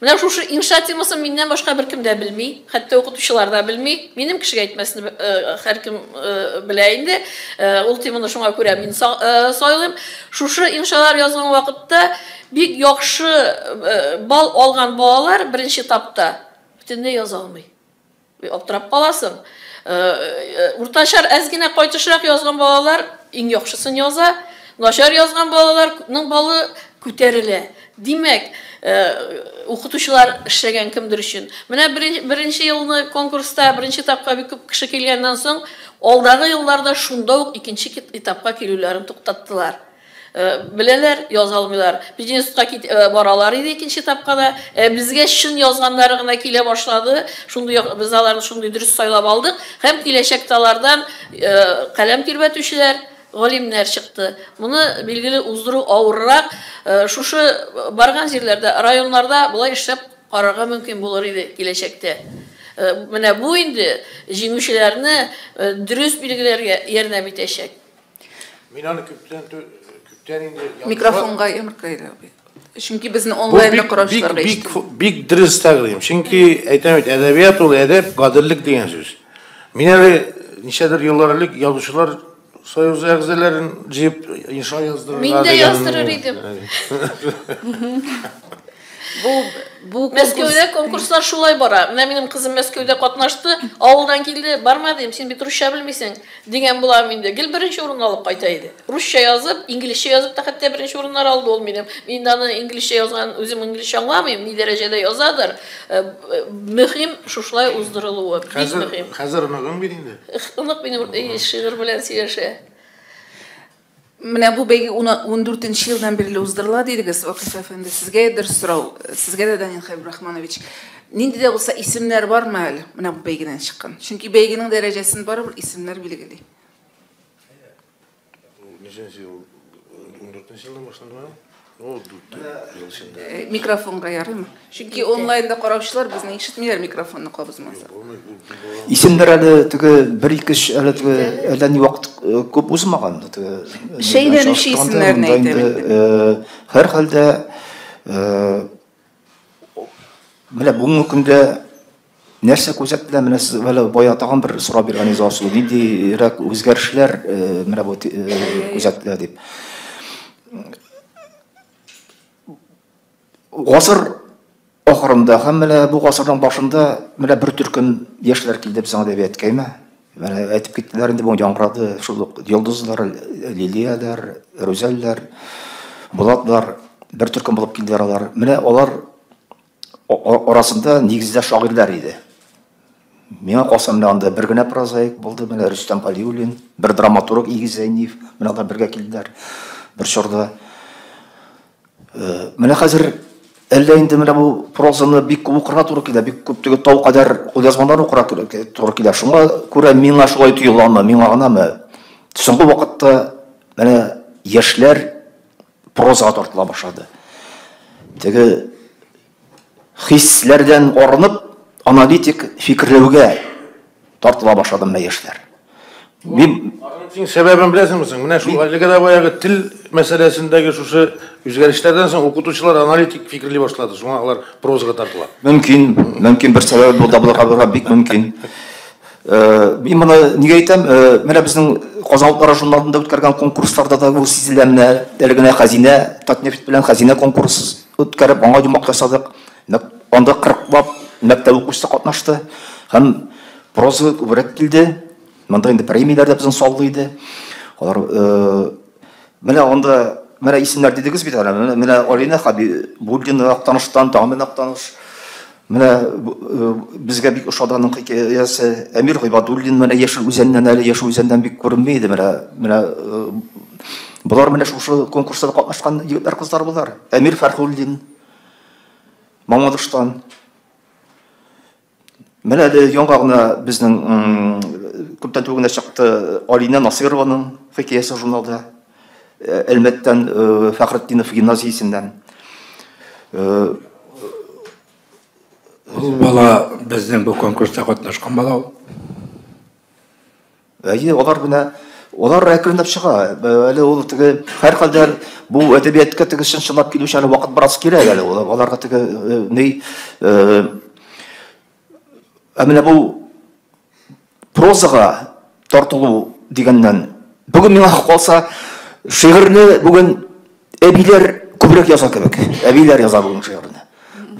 S6: Менә шушы инша темасын миннән башка беркем дә белми, хәтта укытучылар да белми. Минем кешегә әйтмәсне һәркем белә инде. Ул теманы шуңа күрә мин сайлыйм. Шушы иншалар язган вакытта бик яхшы балл алган балалар беренче этапта бөтенләй яза алмый. Аптырап каласың. Уртача әз генә кайтышрак язган балалар иң яхшысын яза, начар язган балаларның баллы күтәрелә. Димәк, укытучылар эшләгән кемдер өчен. Менә беренче елны конкурста беренче этапка бик күп кеше килгәннән соң, алдагы елларда шунда ук икенче этапка килүләрен туктаттылар. Беләләр, яза алмыйлар. Пединститутка баралар иде икенче этапка да. Безгә чын язганнары гына килә башлады. Шундый без аларны шундый дөрес сайлап алдык. Һәм киләчәктә алардан каләм тирбәтүчеләр, галимнәр чыкты. Моны билгеле уздыру авыррак. Шушы барган җирләрдә, районнарда болай эшләп карарга мөмкин булыр иде киләчәктә. Менә бу инде җиңүчеләрне дөрес билгеләргә ярдәм итәчәк.
S5: Мин аны күптән инде
S1: микрофонга Әмиркаил абый. Чөнки безне онлайнда караучыларга
S5: ишетелә. Бик дөрес тәкъдим. Чөнки әйтәм бит, әдәбият ул әдәп, гаделлек дигән сүз. Мин әле ничәдер еллар элек язучылар союзы әгъзаларын җыеп инша яздырырга.
S6: Мин дә яздырыр идем.
S1: Бу
S6: Мәскәүдә конкурслар шулай бара. Менә минем кызым Мәскәүдә катнашты, авылдан килде, барма дим, син бит русча белмисең дигән булам инде. Гел беренче урын алып кайта иде. Русча язып, инглизчә язып та хәтта беренче урыннар алды ул минем. Мин аны инглизчә язган, үзем инглизчә аңламыйм, ни дәрәҗәдә язадыр. Мөһим шушылай уздырылуы. Бик мөһим.
S5: Хәзер оныгың бит инде.
S6: Онык минем шигырь белән сөйләшә.
S1: Менә бу бәйге 14 елдан бирле уздырыла дидегез, Вакыйф әфәнде. Сезгә бер сорау, сезгә дә, Данил Хәбибрахманович. Нинди дә булса исемнәр бармы әле менә бу бәйгедән чыккан? Чөнки бәйгенең дәрәҗәсен барыбер исемнәр билгели.
S5: Ничәнче ел? 14 елдан башландымы? Ул 4 ел эчендә.
S1: Микрофонга ярыймы? Чөнки онлайнда караучылар безне ишетмиләр микрофонны кабызмаса.
S7: Исемнәр әле теге бер-ике әле теге әллә ни вакыт күп узмаган.
S1: Шәйләнүче исемнәрне әйтәм инде.
S7: Һәр хәлдә менә бүгенге көндә нәрсә күзәтелә? Менә сез әле бая тагын бер сорау биргән идегез, Алсу, ниндирәк үзгәрешләр менә бу күзәтелә дип. Гасыр ахырында һәм менә бу гасырның башында менә бер төркем яшьләр килде безнең әдәбиятка, әйме? Менә әйтеп киттеләр инде, бүген яңгырады шул ук йолдызлар, Лилияләр, Рүзәлләр, Булатлар, бер төркем булып килделәр алар. Менә алар арасында нигездә шагыйрьләр иде. Миңа калса, менә анда бер генә прозаик булды, менә Рөстәм Галиуллин, бер драматург Игиз Зәйниев, менә алар бергә килделәр бер чорда. Менә хәзер әллә инде менә бу прозаны бик күп укырга туры килә, бик күп теге тау кадәр кулъязмалар укырга туры килә. Шуңа күрә миңа шулай тоеламы, миңа гынамы? Соңгы вакытта менә яшьләр прозага тартыла башлады. Теге хисләрдән арынып, аналитик фикерләүгә тартыла башлады менә яшьләр.
S5: Мин син сәбәбен беләсеңме соң? Менә шул әлеге дә баягы тел мәсьәләсендәге шушы үзгәрешләрдән соң укытучылар аналитик фикерли башлады. Шуңа алар прозага тартыла.
S7: Мөмкин, мөмкин бер сәбәп бу да булырга бик мөмкин. Мин моны нигә әйтәм? Менә безнең Казан утлары журналында үткәргән конкурсларда да бу сизелә. Менә әле генә Хәзинә, Татнефть белән Хәзинә конкурсы үткәреп, аңа йомгак ясадык. Анда 40лап мәктәп укучысы катнашты һәм проза күбрәк килде. Монда инде премияләр дә безнең саллы иде. Алар менә анда менә исемнәр дидегез бит әле. Менә Алина Хабибуллина Актаныштан, тагын Актаныш. Менә безгә бик ошады аның хикәясе. Әмир Гыйбадуллин менә Яшел Үзәннән, әле Яшел Үзәннән бик күренми иде. Менә болар менә шушы конкурста катнашкан егетләр, кызлар болар. Әмир Фәрхуллин Мамадыштан. Менә әле яңа гына безнең күптән түгел генә чыкты Алина Насырованың хикәясе журналда. Әлмәттән, Фәхретдинов гимназиясеннән.
S2: Ул бала безнең бу конкурста катнашкан бала ул.
S7: Әйе, алар менә Алар әкренләп чыга. Әле ул теге һәрхәлдә бу әдәбиятка теге чын-чынлап килүче әле вакыт бераз кирәк әле. Аларга теге ни ә менә бу прозага тартылу дигәннән бүген миңа калса шигырьне бүген әбиләр күбрәк яза кебек. Әбиләр яза бүген шигырьне.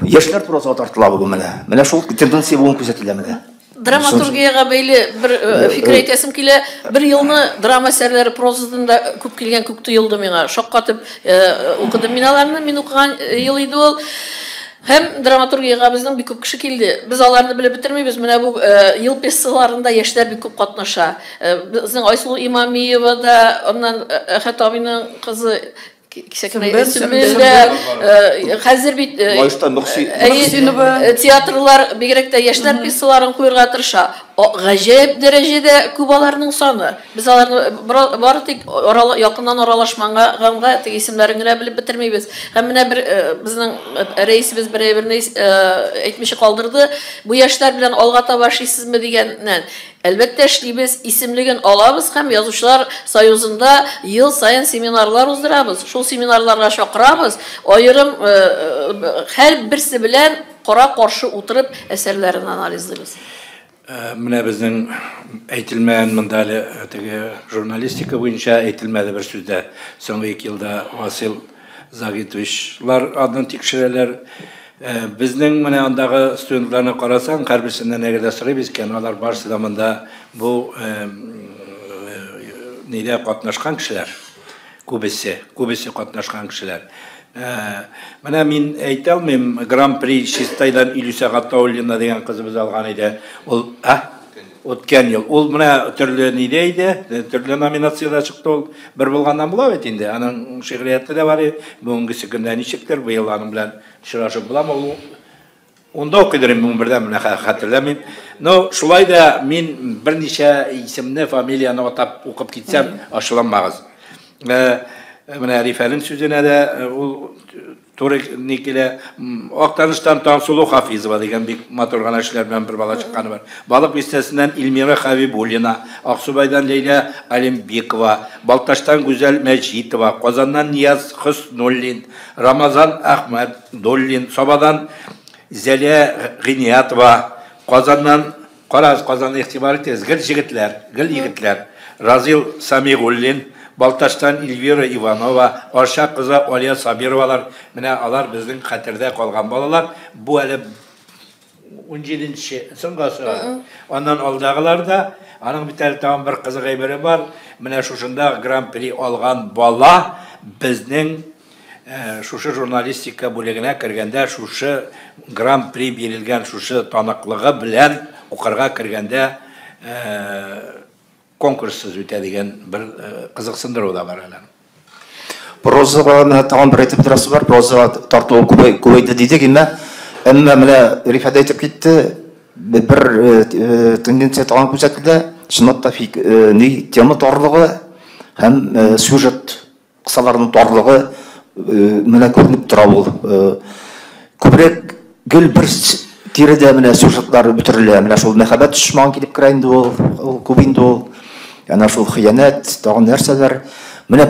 S7: Яшьләр прозага тартыла бүген менә. Менә шул тенденция бүген күзәтелә менә.
S6: Драматургиягә бәйле бер фикер әйтәсем килә. Бер елны драма әсәрләре прозадан да күп килгән күк тоелды миңа. Шаккатып укыдым мин аларны. Мин укыган ел иде ул. Һәм драматургиягә безнең бик күп кеше килде. Без аларны белеп бетермибез. Менә бу ел пьесаларында яшьләр бик күп катнаша. Безнең Айсылу Имамиева да, аннан Әхәт абыйның кызы Сөмбел дә, хәзер бит театрлар бигрәк тә яшьләр пьесаларын куярга тырыша. Гаҗәеп дәрәҗәдә күп аларның саны. Без аларны бары тик якыннан аралашмаганга теге исемнәрен генә белеп бетермибез. Һәм менә бер безнең рәисебез бер әйберне әйтмичә калдырды. Бу яшьләр белән алга таба эшлисезме дигәннән. Әлбәттә эшлибез, исемлеген алабыз һәм Язучылар союзында ел саен семинарлар уздырабыз. Шул семинарларга чакырабыз, аерым һәр берсе белән кара-каршы утырып әсәрләрен анализлыйбыз.
S2: Менә безнең әйтелмәгән монда әле теге журналистика буенча әйтелмәде бер сүз дә. Соңгы 2 елда Васил Загитовичлар адын тикшерәләр. Безнең менә андагы студентларны карасаң, һәрберсеннән әгәр дә сорыйбыз икән, алар барысы да монда бу нидә катнашкан кешеләр, күбесе, күбесе катнашкан кешеләр. Менә мин әйтә алмыйм, Гран-при Чистайдан Илюса Гатауллина дигән кызыбыз алган иде. Ул, үткән ел. Ул менә төрле нидә иде, төрле номинациядә чыкты ул. Бер булганнан була бит инде. Аның шигърияте дә бар иде. Бүгенгесе көндә ничектер, быел аның белән очрашып буламы? Ул унда укыйдыр инде, унбердә менә хәтерләмим. Но шулай да мин берничә исемне, фамилияне атап укып китсәм, ачуланмагыз. Менә Рифәнең сүзенә дә ул туры ни килә. Актаныштан Таңсылу Хафизова дигән бик матур гына эшләр белән бер бала чыкканы бар. Балык бистәсеннән Эльмира Хабибуллина, Аксубайдан Ләйлә Алимбекова, Балтачтан Гүзәл Мәҗитова, Казаннан Нияз Хөснуллин, Рамазан Әхмәдуллин, Сабадан Зәлия Гыйниятова, Казаннан Карагыз, Казанны игътибар итегез, гел җегетләр, гел егетләр. Разил Самигуллин, Балтачтан Эльвира Иванова, Арча кызы Алия Сабировалар. Менә алар безнең хәтердә калган балалар. Бу әле 17-нче соңгысы. Аннан алдагылар да, аның бит әле тагын бер кызык әйбере бар. Менә шушында Гран-при алган бала безнең шушы журналистика бүлегенә кергәндә шушы Гран-при бирелгән шушы таныклыгы белән укырга кергәндә конкурссыз үтә дигән бер кызыксындыру да бар әле.
S7: Прозага менә тагын бер әйтеп торасы бар, прозага тартылу күбәйде дидек, әмма менә Рифәт әйтеп китте, бер тенденция тагын күзәтелде, чынлап та ни тема тарлыгы һәм сюжет кысаларының тарлыгы менә күренеп тора ул. Күбрәк гел бер тирәдә менә сюжетлар бөтерелә, менә шул мәхәббәт дошман килеп керә инде ул, ул күп инде ул. Әнә шул хыянәт, тагын нәрсәләр. Менә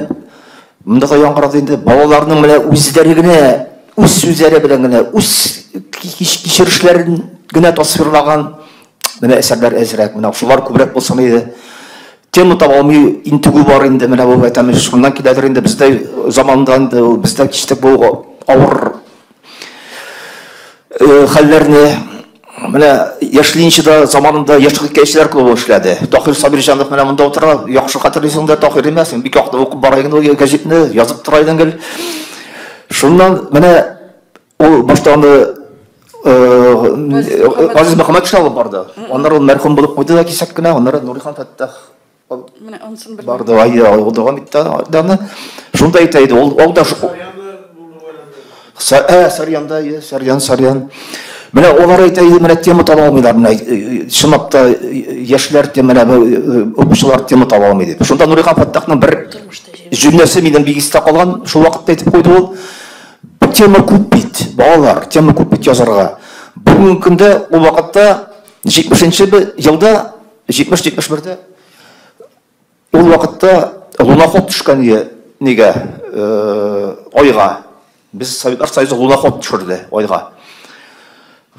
S7: монда да яңгырады инде, балаларның менә үзләре генә, үз сүзләре белән генә, үз кичерешләрен генә тасвирлаган менә әсәрләр әзрәк, менә шулар күбрәк булсын иде. Тема таба алмый интегү бар инде, менә бу әйтәм, шуннан киләдер инде, бездә заманда инде, бездә кичтек бу авыр хәлләрне. Менә Яшьлинчеда заманында яшь хикәячеләр клубы эшләде. Таһир Сабирҗанов менә монда утыра, яхшы хәтерлисең дә, Таһир имә, син бик яхшы укып бара идең ул гәзитне, язып тора идең гел. Шуннан менә ул башта аны Газиз Мөхәммәтшин алып барды. Аннары ул мәрхүм булып куйды да кисәк кенә, аннары Нурихан Фәттах
S4: Менә анысын белмим.
S7: Барды, ай, ул дәвам итте аны. Шунда әйтә иде, ул да Сарьянда, Сарьян, Сарьян. Менә алар әйтә иде, менә тема таба алмыйлар, менә чынлап та яшьләр тема, менә укучылар тема таба алмый дип. Шунда Нурихан Фәттахның бер җөмләсе минем бик истә калган, шул вакытта әйтеп куйды ул. Тема күп бит, балалар, тема күп бит язарга. Бүгенге көндә ул вакытта 70-нче елда, 70-71-дә Ул вакытта луноход төшкән нигә, айга. Без Советлар Союзы луноход төшерде айга.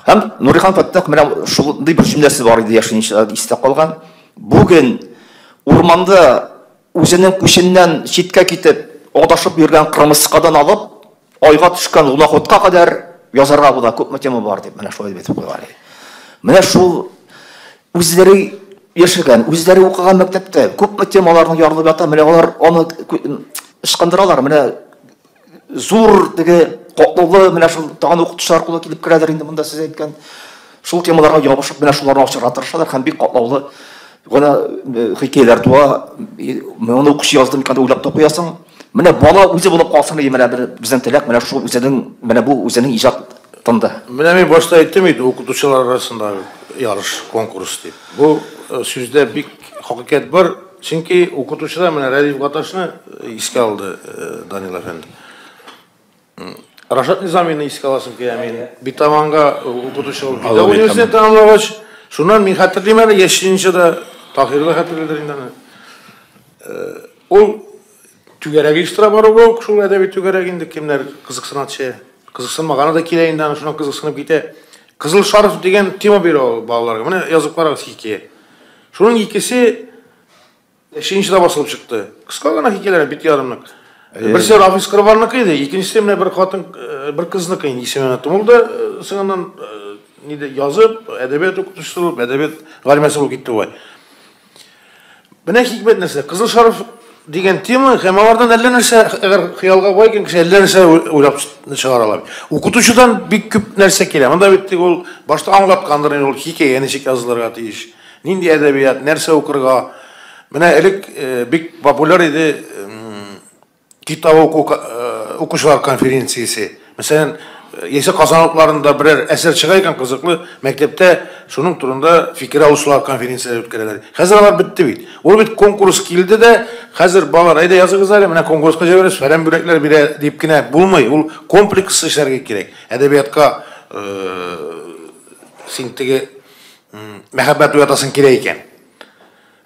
S7: Һәм Нурихан Фәттах менә шундый бер җөмләсе бар иде, яшенчә истә калган. Бүген урманда үзенең күченнән читкә китеп, адашып йөргән кырмыскадан алып, айга төшкән луноходка кадәр язарга була, күпме тема бар дип, менә шулай дип әйтеп куйган иде. Менә шул үзләре яшәгән, үзләре укыган мәктәптә күпме темаларның ярылып ята, менә алар аны ычкындыралар, менә зур теге катлаулы, менә шул тагын укытучылар кулы килеп керәдер инде монда сез әйткән. Шул темаларга ябышып, менә шуларны ачарга тырышалар һәм бик катлаулы гына хикәяләр туа. Моны укучы язды микән дип уйлап та куясың. Менә бала үзе булып калсын иде, менә бер безнең теләк, менә шул үзенең, менә бу үзенең иҗатында.
S5: Менә мин башта әйттем бит, укытучылар арасында ярыш, конкурс дип. Бу сүздә бик хакыйкать бар, чөнки укытучылар менә Рәдиф Гаташны искә алды Данил әфәнде. Рашат Низамины искә аласым килә мин. Битаманга укытучы булып китә. Университет тәмамлагач, шуннан мин хәтерлим әле, яшьченчә дә Таһир да хәтерлидер инде аны. Ул түгәрәк оештыра баруга ук, шул әдәби түгәрәк инде кемнәр кызыксына төшә. Кызыксынмаганы да килә инде, аны шуннан кызыксынып китә. Кызыл шарф дигән тема бирә ул балаларга. Менә язып карагыз хикәя. Шуның икесе Ничәнче дә басылып чыкты. Кыска гына хикәяләр, бит ярымлык. Берсе Рафис Корбанныкы иде, икенчесе менә бер хатын, бер кызныкы инде, исемен оныттым. Ул да соңыннан нидә язып, әдәбият укытучысы булып, әдәбият галимәсе булып китте бугай. Менә хикмәт нәрсә, Кызыл шарф дигән тема һәм алардан әллә нәрсә, әгәр хыялга бай икән кеше, әллә нәрсә уйлап чыгара ала. Укытучыдан бик күп нәрсә килә. Монда бит ул башта аңлаткандыр инде ул хикәя ничек язылырга тиеш. Нинди әдәбият, нәрсә укырга? Менә элек бик популяр иде китап уку укучылар конференциясе. Мәсәлән, яисә Казан утларында берәр әсәр чыга икән кызыклы, мәктәптә шуның турында фикер алышулар конференцияләре үткәрәләр. Хәзер алар бетте бит. Ул бит конкурс килде дә, хәзер балалар, әйдә языгыз әле, менә конкурска җибәрәбез, фәлән бүләкләр бирә дип кенә булмый. Ул комплекс эшләргә кирәк. Әдәбиятка син теге мәхәббәт уятасың килә икән.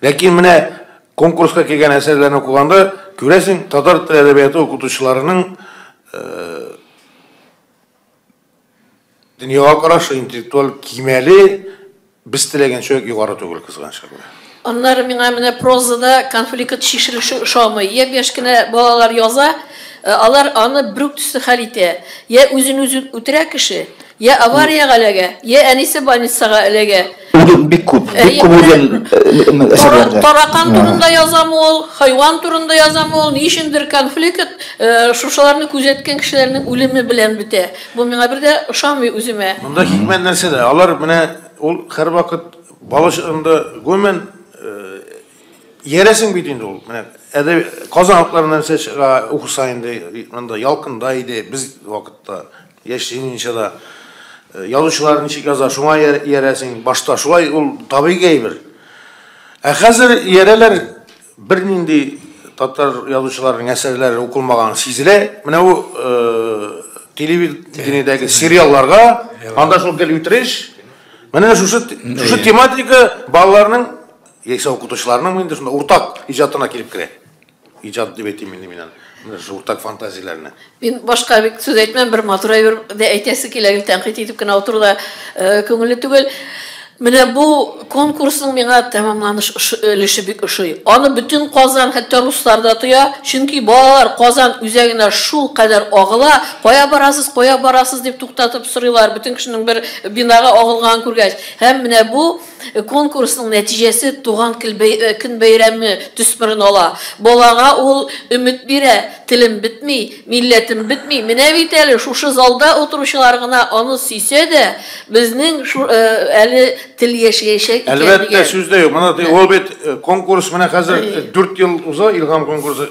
S5: Ләкин менә конкурска килгән әсәрләрне укыганда күрәсең, татар теле әдәбияты укытучыларының дөньяга карашы, интеллектуаль кимәле без теләгәнчә үк югары түгел, кызганычка күрә.
S6: Аннары миңа менә прозада конфликт чишелеше ошамый. Япь-яшь кенә балалар яза, алар аны бер үк төсле хәл итә. Я үзен-үзе үтерә кеше, я авариягә эләгә, я әнисе больницага эләгә.
S7: Үлем бик күп, бик күп үлем әсәрләрдә.
S6: Таракан турында язамы ул, хайван турында язамы ул, ни өчендер конфликт шушыларны күзәткән кешеләрнең үлеме белән бетә. Бу миңа бер дә ошамый үземә.
S5: Монда хикмәт нәрсәдә? Алар менә ул һәрвакыт бала чагында гомумән иярәсең бит инде ул. Менә әдәби Казан утларыннан нәрсә чыга, укыса инде, монда Ялкында иде без вакытта. Яшь Ленинчыда язучылар ничек яза, шуңа иярәсең башта. Шулай ул табигый әйбер. Ә хәзер иярәләр, бернинди татар язучыларының әсәрләре укылмаган сизелә. Менә бу телевидениедәге сериалларга, анда шул гел үтереш. Менә шушы шушы тематика балаларның яисә укытучыларның инде шунда уртак иҗатына килеп керә. Иҗат дип әйтим инде мин аны. Менә шул уртак фантазияләрне.
S6: Мин башка бик сүз әйтмәм, бер матур әйбер дә әйтәсе килә, гел тәнкыйть итеп кенә утыру да күңелле түгел. Менә бу конкурсның миңа тәмамланыш өлеше бик ошый. Аны бөтен Казан, хәтта руслар да тоя, чөнки балалар Казан үзәгенә шул кадәр агыла, кая барасыз, кая барасыз дип туктатып сорыйлар, бөтен кешенең бер бинага агылганын күргәч. Һәм менә бу конкурсның нәтиҗәсе туган көн бәйрәме төсмерен ала. Балага ул өмет бирә, телем бетми, милләтем бетми. Менә бит әле шушы залда утыручылар гына аны сөйсә дә, безнең әле тел яшәячәк икән дигән.
S5: Әлбәттә, сүз дә юк. Моны ул бит конкурс менә хәзер 4 ел уза, Илһам конкурсы.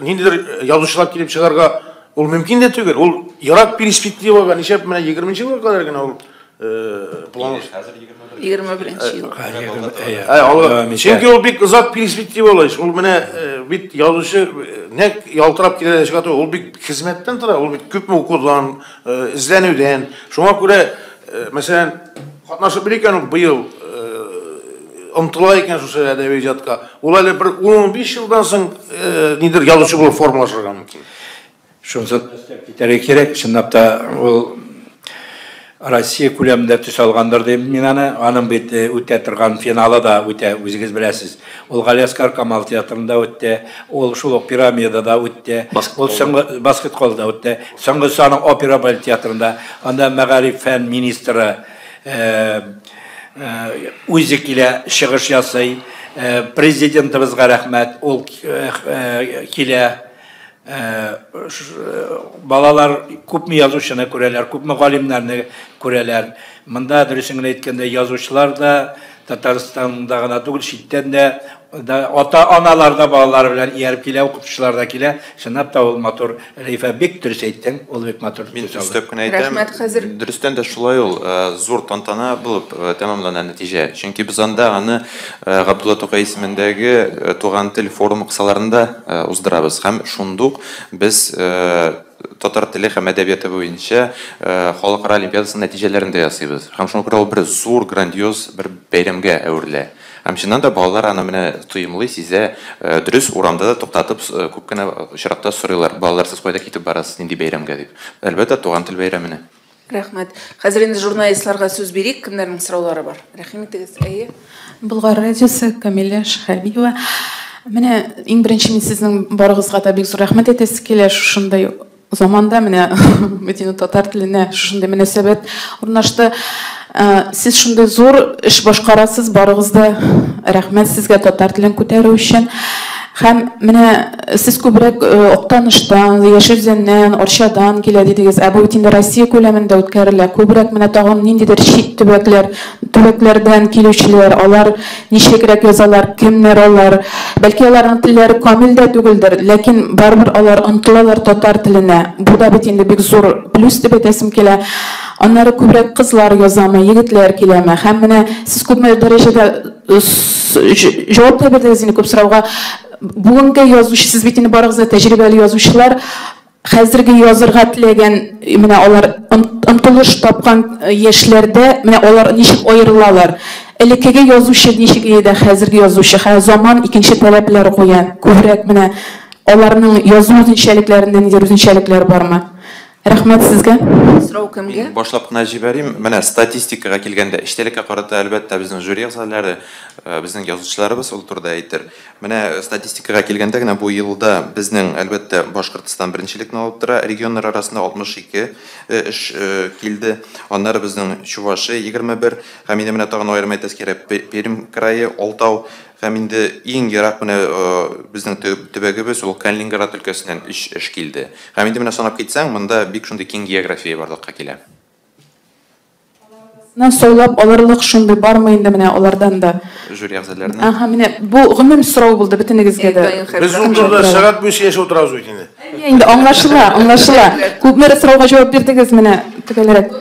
S5: Ниндидер язучылар килеп чыгарга ул мөмкин дә түгел. Ул ерак перспективага, ничәп менә 20 нче елга кадәр генә ул план.
S1: 21 ел.
S5: Чөнки ул бик озак перспективалы эш. Ул менә бит язучы нәкъ ялтырап килә дә чыга түгел. Ул бик хезмәттән тора, ул бит күпме укудан, эзләнүдән. Шуңа күрә, мәсәлән, катнашып бер икән ул быел. омтыла икән шушы әдәби иҗатка, ул әле бер 10-15 елдан соң нидер язучы булып формалашырга мөмкин.
S2: Шунысын өстәп китәргә кирәк, чынлап та ул Россия күләмендә төс алгандыр дим мин аны. Аның бит үтә торган финалы да үтә, үзегез беләсез. Ул Галиәсгар Камал театрында үтте, ул шул ук Пирамидада үтте, ул соңгы Баскетболда үтте. Соңгысы аның опера балет театрында. Анда мәгариф фән министры үзе килә, чыгыш ясый. Президентыбызга рәхмәт, ул килә. Балалар күпме язучыны күрәләр, күпме галимнәрне күрәләр. Монда дөресен генә әйткәндә, язучылар да Татарстанда гына түгел, читтән дә ата-аналар да балалары белән ияреп килә, укытучылар да килә. Чынлап та ул матур, Рәйфә, бик дөрес әйттең, ул бик матур.
S3: Мин өстәп кенә әйтәм.
S1: Рәхмәт, хәзер.
S3: Дөрестән дә шулай ул, зур тантана булып тәмамлана нәтиҗә. Чөнки без анда аны Габдулла Тукай исемендәге Туган тел форумы кысаларында уздырабыз. Һәм шундук без татар теле һәм әдәбияты буенча халыкара олимпиадасының нәтиҗәләрен дә ясыйбыз. Һәм шуңа күрә ул бер зур, грандиоз бер бәйрәмгә әверелә. Һәм чыннан да балалар аны менә тоемлый, сизә. Дөрес, урамда да туктатып, күп кенә очракта сорыйлар: балалар, сез кайда китеп барасыз, нинди бәйрәмгә дип. Әлбәттә, туган тел бәйрәменә.
S1: Рәхмәт. Хәзер инде журналистларга сүз бирик, кемнәрнең сораулары бар? Рәхим итегез. Әйе.
S8: Болгар радиосы, Камилә Шәһабиева. Менә иң беренче мин сезнең барыгызга да бик зур рәхмәт әйтәсе килә. Шушындай заманда менә бөтен татар теленә шушындай мөнәсәбәт урнашты. Сез шундый зур эш башкарасыз, барыгыз да рәхмәт сезгә татар телен күтәрү өчен. Һәм менә сез күбрәк Актаныштан, Яшел Үзәннән, Арчадан килә дидегез. Ә бу бит инде Россия күләмендә үткәрелә. Күбрәк менә тагын ниндидер чит төбәкләр, төбәкләрдән килүчеләр, алар ничегрәк язалар, кемнәр алар? Бәлки аларның телләре камил дә түгелдер, ләкин барыбер алар омтылалар татар теленә. Бу да бит инде бик зур плюс дип әйтәсем килә. Аннары күбрәк кызлар язамы, егетләр киләме? Һәм менә сез күпме дәрәҗәдә җавап та бирдегез инде күп сорауга. Бүгенге язучы, сез бит инде барыгыз да тәҗрибәле язучылар, хәзерге язырга теләгән, менә алар омтылыш тапкан яшьләрдә, менә алар ничек аерылалар? Элеккеге язучы ничек иде, хәзерге язучы, хәзер заман икенче таләпләр куя. Күбрәк менә аларның язу үзенчәлекләрендә ниндидер үзенчәлекләр бармы? Рәхмәт сезгә.
S1: Сорау кемгә?
S3: Мин башлап кына җибәрим. Менә статистикага килгәндә, эчтәлеккә карата, әлбәттә, безнең жюри әгъзалары, безнең язучыларыбыз ул турыда әйтер. Менә статистикага килгәндә генә бу елда безнең, әлбәттә, Башкортстан беренчелекне алып тора. Регионнар арасында 62 эш килде. Аннары безнең Чувашия 21. Һәм инде менә тагын аерым әйтәсе кирәк, Пермь крае 6. Һәм инде иң ерак менә безнең төбәгебез ул Калининград өлкәсеннән 3 эш килде. Һәм инде менә санап китсәң, монда бик шундый киң география барлыкка килә.
S8: Сайлап алырлык шундый бармы инде менә алардан да?
S3: Жюри әгъзаларына.
S8: Аһа, менә бу гомум сорау булды бөтенегезгә дә.
S5: Без ул турыда сәгать буе сөйләшеп утырабыз бит инде.
S8: Инде аңлашыла, аңлашыла. Күпме сорауга җавап бирдегез менә төгәлрәк.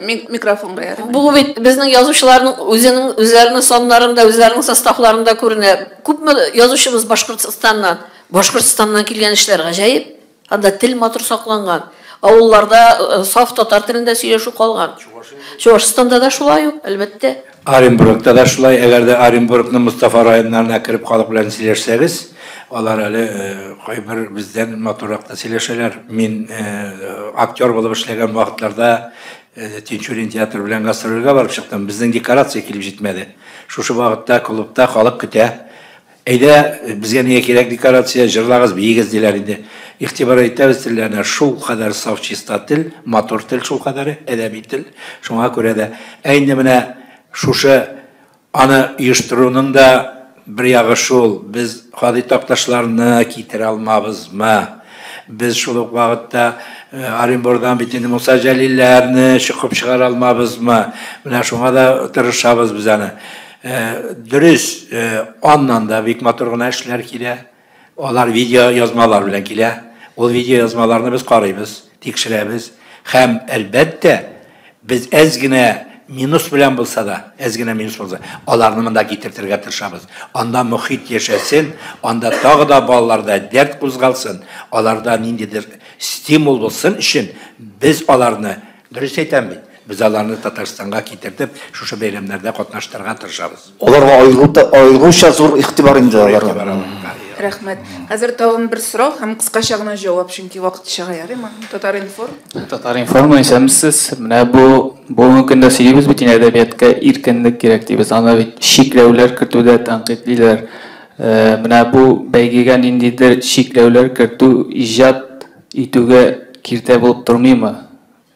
S1: Микрофонга ярым.
S6: Бу бит безнең язучыларның үзенең үзләренең саннарында, үзләренең составларында күренә. Күпме язучыбыз Башкортстаннан? Башкортстаннан килгән эшләр гаҗәеп. Анда тел матур сакланган. Авылларда саф татар телендә сөйләшү калган. Чувашстанда да шулай ук, әлбәттә.
S2: Оренбургта да шулай. Әгәр дә Оренбургның Мостафа районнарына кереп халык белән сөйләшсәгез, алар әле кайбер бездән матуррак та сөйләшәләр. Мин актер булып эшләгән вакытларда Тинчурин театры белән гастрольгә барып чыктым. Безнең декорация килеп җитмәде. Шушы вакытта клубта халык көтә. Әйдә, безгә нигә кирәк декорация, җырлагыз, биегез диләр инде. Игътибар итәбез телләренә, шул кадәр саф чиста тел, матур тел шул кадәр, әдәби тел. Шуңа күрә дә, ә инде менә шушы аны оештыруның да бер ягы шул, без Һади Такташларны китерә алмабызмы? Без шул ук вакытта Оренбургдан бит инде Муса Җәлилләрне чокып чыгара алмабызмы? Менә шуңа да тырышабыз без аны. Дөрес, аннан да бик матур гына эшләр килә. Алар видео язмалар белән килә. Ул видео язмаларны без карыйбыз, тикшерәбез. Һәм әлбәттә, без әз генә минус белән булса да, әз генә минус булса, аларны монда китертергә тырышабыз. Анда мохит яшәсен, анда тагы да балаларда дәрт кузгалсын, аларда ниндидер стимул булсын өчен без аларны, дөрес әйтәм бит, Без аларны Татарстанга китертеп, шушы бәйрәмнәрдә катнаштырырга тырышабыз.
S7: Аларга аеруча зур игътибар инде аларга.
S1: Рәхмәт. Хәзер тагын бер сорау һәм кыскача гына җавап, чөнки вакыт чыга, ярыймы? Татар-информ.
S9: Татар-информ, исәнмесез. Менә бу бүгенге көндә сөйлибез бит инде, әдәбиятка иркенлек кирәк дибез. Аны бит чикләүләр кертүдә тәнкыйтьлиләр. Менә бу бәйгегә ниндидер чикләүләр кертү иҗат итүгә киртә булып тормыймы?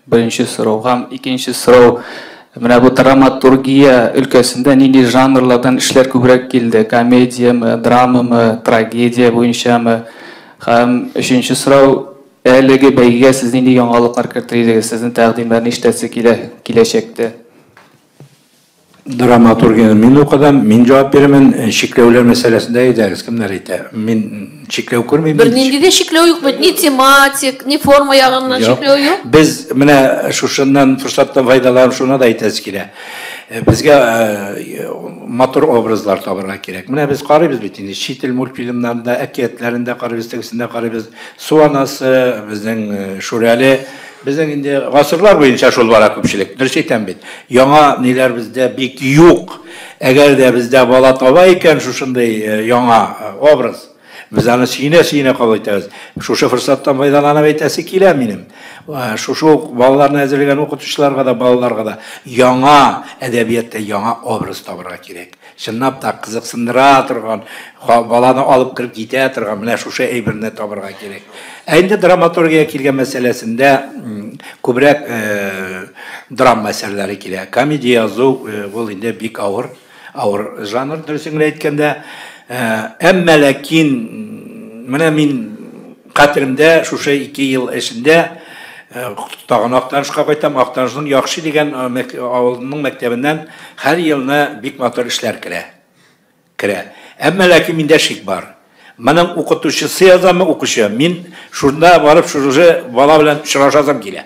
S9: Беренче сорау. Һәм икенче сорау, менә бу драматургия өлкәсендә нинди жанрлардан эшләр күбрәк килде? Комедияме, драмамы, трагедия буенчамы? Һәм өченче сорау, әлеге бәйгегә сез нинди яңалыклар кертер идегез? Сезнең тәкъдимнәрне ишетәсе килә киләчәктә.
S2: Драматургияне мин укыдым, мин җавап бирермен. Чикләүләр мәсьәләсендә әйдәгез, кемнәр әйтә? Мин чикләү күрмим.
S6: Бернинди дә чикләү юк бит, ни тематик, ни форма ягыннан чикләү юк.
S2: Без менә шушыннан форсаттан файдаланып шуны да әйтәсе килә. Безгә матур образлар табырга кирәк. Менә без карыйбыз бит инде чит ил мультфильмнарында, әкиятләрендә карыйбыз, тегесендә карыйбыз. Су анасы, безнең Шүрәле. Безнең инде гасырлар буенча шул бара күпчелек. Дөрес әйтәм бит. Яңа ниләр бездә бик юк. Әгәр дә бездә бала таба икән шушындый яңа образ, без аны сөенә-сөенә кабул итәбез. Шушы форсаттан файдаланып әйтәсе килә минем. Шушы ук балаларны әзерләгән укытучыларга да, балаларга да яңа әдәбиятта яңа образ табырга кирәк. Чынлап та кызыксындыра торган, баланы алып кереп китә торган менә шушы әйберне табырга кирәк. Ә инде драматургия килгән мәсьәләсендә күбрәк драма әсәрләре килә. Комедия язу ул инде бик авыр, авыр жанр, дөресен генә әйткәндә. Әмма ләкин менә мин хәтеремдә шушы 2 ел эчендә тагын Актанышка кайтам. Актанышның Яхшы дигән авылының мәктәбеннән һәр елны бик матур эшләр керә. Керә. Әмма ләкин миндә шик бар. Моның укытучысы язамы, укучы? Мин шунда барып шушы бала белән очрашасым килә.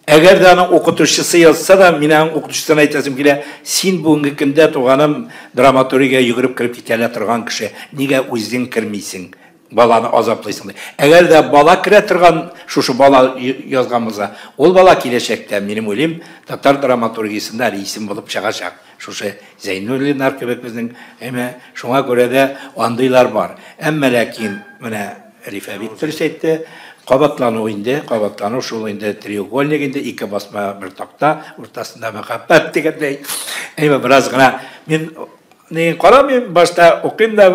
S2: Әгәр дә аның укытучысы язса да, мин аның укытучысына әйтәсем килә, син бүгенге көндә, туганым, драматургия йөгереп кереп китә ала торган кеше, нигә үзең кермисең? Баланы азаплыйсың ди. Әгәр дә бала керә торган, шушы бала язган булса, ул бала киләчәктә, минем уйлыйм, татар драматургиясендә әле исем булып чыгачак. Шушы Зәйнуллиннар кебек безнең, әмма шуңа күрә дә андыйлар бар. Әмма ләкин менә Рифә бик дөрес әйтте, кабатлану инде, кабатлану шул инде треугольник инде, ике басма бер такта, уртасында мәхәббәт дигәндәй. Әмма бераз гына мин не карамыйм, башта укыйм да,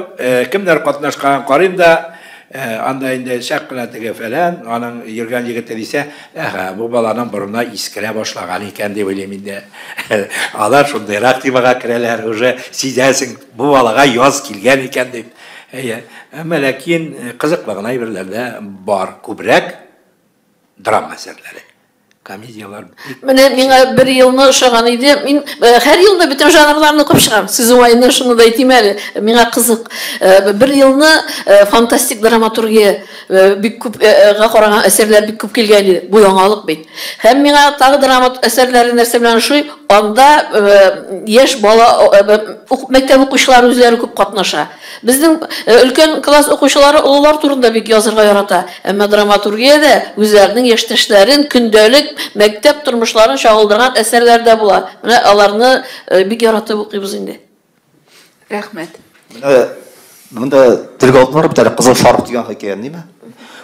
S2: кемнәр катнашканын карыйм да, анда инде чак кына теге фәлән, аның йөргән егете дисә, әһә, бу баланың борынына искерә башлаган икән дип уйлыйм инде. Алар шундыйрак темага керәләр, уже сизәсең, бу балага яз килгән икән дип. Әйе, әмма ләкин кызыклы гына әйберләр дә бар, күбрәк драма әсәрләре. Комедиялар бик.
S6: Менә миңа бер елны ошаган иде. Мин һәр елны бөтен жанрларны укып чыгам. Сүз уңаеннан шуны да әйтим әле. Миңа кызык. Бер елны фантастик драматургия бик күп га караган әсәрләр бик күп килгән иде. Бу яңалык бит. Һәм миңа тагы драма әсәрләре нәрсә белән ошый? Анда яшь бала мәктәп укучылары үзләре күп катнаша. Безнең өлкән класс укучылары олылар турында бик язырга ярата. Әмма драматургиядә үзләренең яшьтәшләрен, көндәлек мәктәп тормышларын чагылдырган әсәрләр дә була. Менә аларны бик яратып укыйбыз инде.
S1: Рәхмәт.
S7: Менә монда телгә алдылар бит әле Кызыл шарф дигән хикәяне, димме?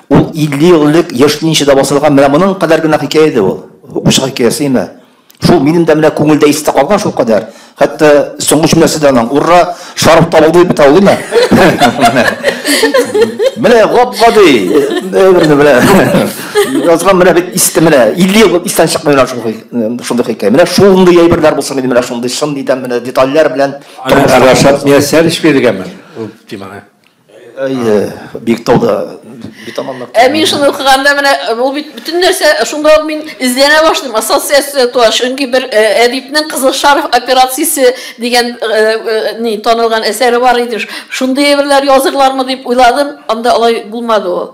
S7: Ул 50 ел элек Яшь ленинчыда басылган менә моның кадәр генә хикәя иде ул. Укучы хикәясе, димме? Шул минем дә менә күңелдә истә калган шул кадәр. Хәтта соңгы җөмләсе дә аның ура, шарф табылды дип бетә ул, димме? Менә гап-гади берне менә. Язган менә бит истә менә 50 ел истән чыкмый менә шундый хикәя. Менә шундый әйберләр булсын иде, менә шундый чын дидән менә детальләр белән.
S2: Рашат Мияссәрович биргәнме ул теманы?
S7: Әйе, Биектауда бит
S6: Ә мин шуны укыганда менә ул бит бөтен нәрсә шунда ук мин эзләнә башлыйм, ассоциация туа. Чөнки бер әдипнең Кызыл шарф операциясе дигән ни танылган әсәре бар иде. Шундый әйберләр язырлармы дип уйладым, анда алай булмады ул.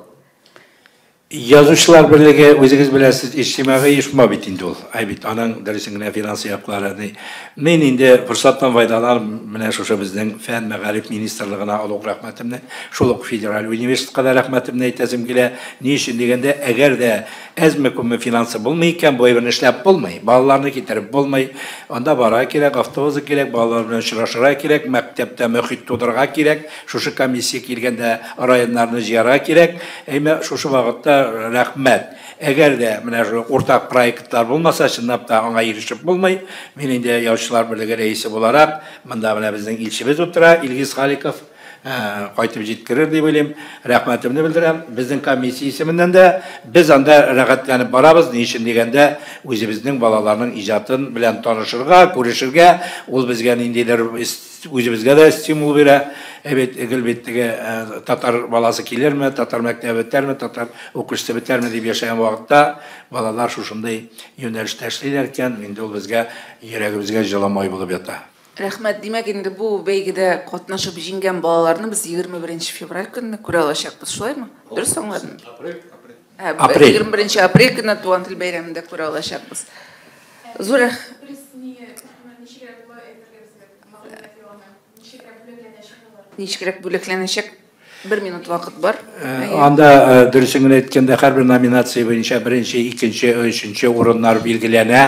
S2: Язучылар берлеге, үзегез беләсез, иҗтимагый оешма бит инде ул. Әй бит, аның дөресен генә финанс яклары ни. Мин инде форсаттан файдаланып, менә шушы безнең фән, мәгариф министрлыгына олуг рәхмәтемне, шул ук федераль университетка да рәхмәтемне әйтәсем килә. Ни өчен дигәндә, әгәр дә Әзме-күпме финансы булмый икән, бу әйберне эшләп булмый. Балаларны китереп булмый. Анда барырга кирәк, автобусы кирәк, балалар белән очрашырга кирәк, мәктәптә мөхит тудырырга кирәк, шушы комиссия килгәндә районнарны җыярга кирәк. Әмма шушы вакытта рәхмәт. Әгәр дә менә шул уртак проектлар булмаса, чынлап та аңа ирешеп булмый. Мин инде Язучылар берлеге рәисе буларак, монда менә безнең илчебез утыра, Илгиз Халиков, кайтып җиткерер дип уйлыйм. Рәхмәтемне белдерәм. Безнең комиссия исеменнән дә без анда рәхәтләнеп барабыз. Ни өчен дигәндә, үзебезнең балаларның иҗатын белән танышырга, күрешергә, ул безгә ниндидер үзебезгә дә стимул бирә. Ә бит гел бит теге татар баласы килерме, татар мәктәбе бетәрме, татар укучысы бетәрме дип яшәгән вакытта балалар шушындый юнәлештә эшлиләр икән, инде ул безгә йөрәгебезгә җылы май булып ята.
S1: Рәхмәт. Димәк, инде бу бәйгедә катнашып җиңгән балаларны без 21 февраль көнне күрә алачакбыз, шулаймы? Дөрес аңладым?
S2: Апрель.
S1: 21 апрель көнне туган тел бәйрәмендә күрә алачакбыз. Зур ничегрәк бүләкләнәчәк? Бер минут вакыт бар.
S2: Анда дөресен генә әйткәндә, һәрбер номинация буенча беренче, икенче, өченче урыннар билгеләнә.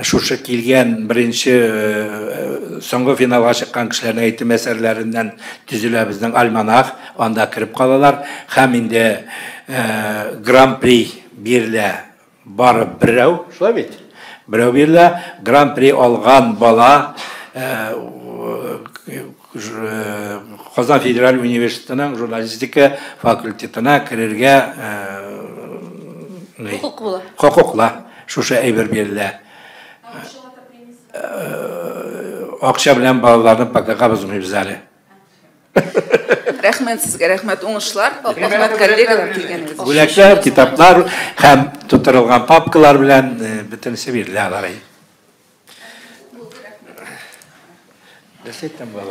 S2: Шушы килгән беренче соңгы финалга чыккан кешеләрнең әйтем әсәрләреннән төзелә безнең альманах, анда кереп калалар. Һәм инде гран-при бирелә бары берәү, шулай бит? Берәү бирелә, гран-при алган бала Казан федераль университетының журналистика факультетына керергә
S6: хокуклы.
S2: Хокуклы. Шушы әйбер бирелә. Акча белән балаларны пока кабызмыйбыз әле.
S1: Рәхмәт сезгә, рәхмәт, уңышлар. Рәхмәт коллегалар килгәнегез өчен.
S2: Бүләкләр, китаплар һәм тутырылган папкалар белән бөтенесе бирелә алар. Нәрсә әйттем бала?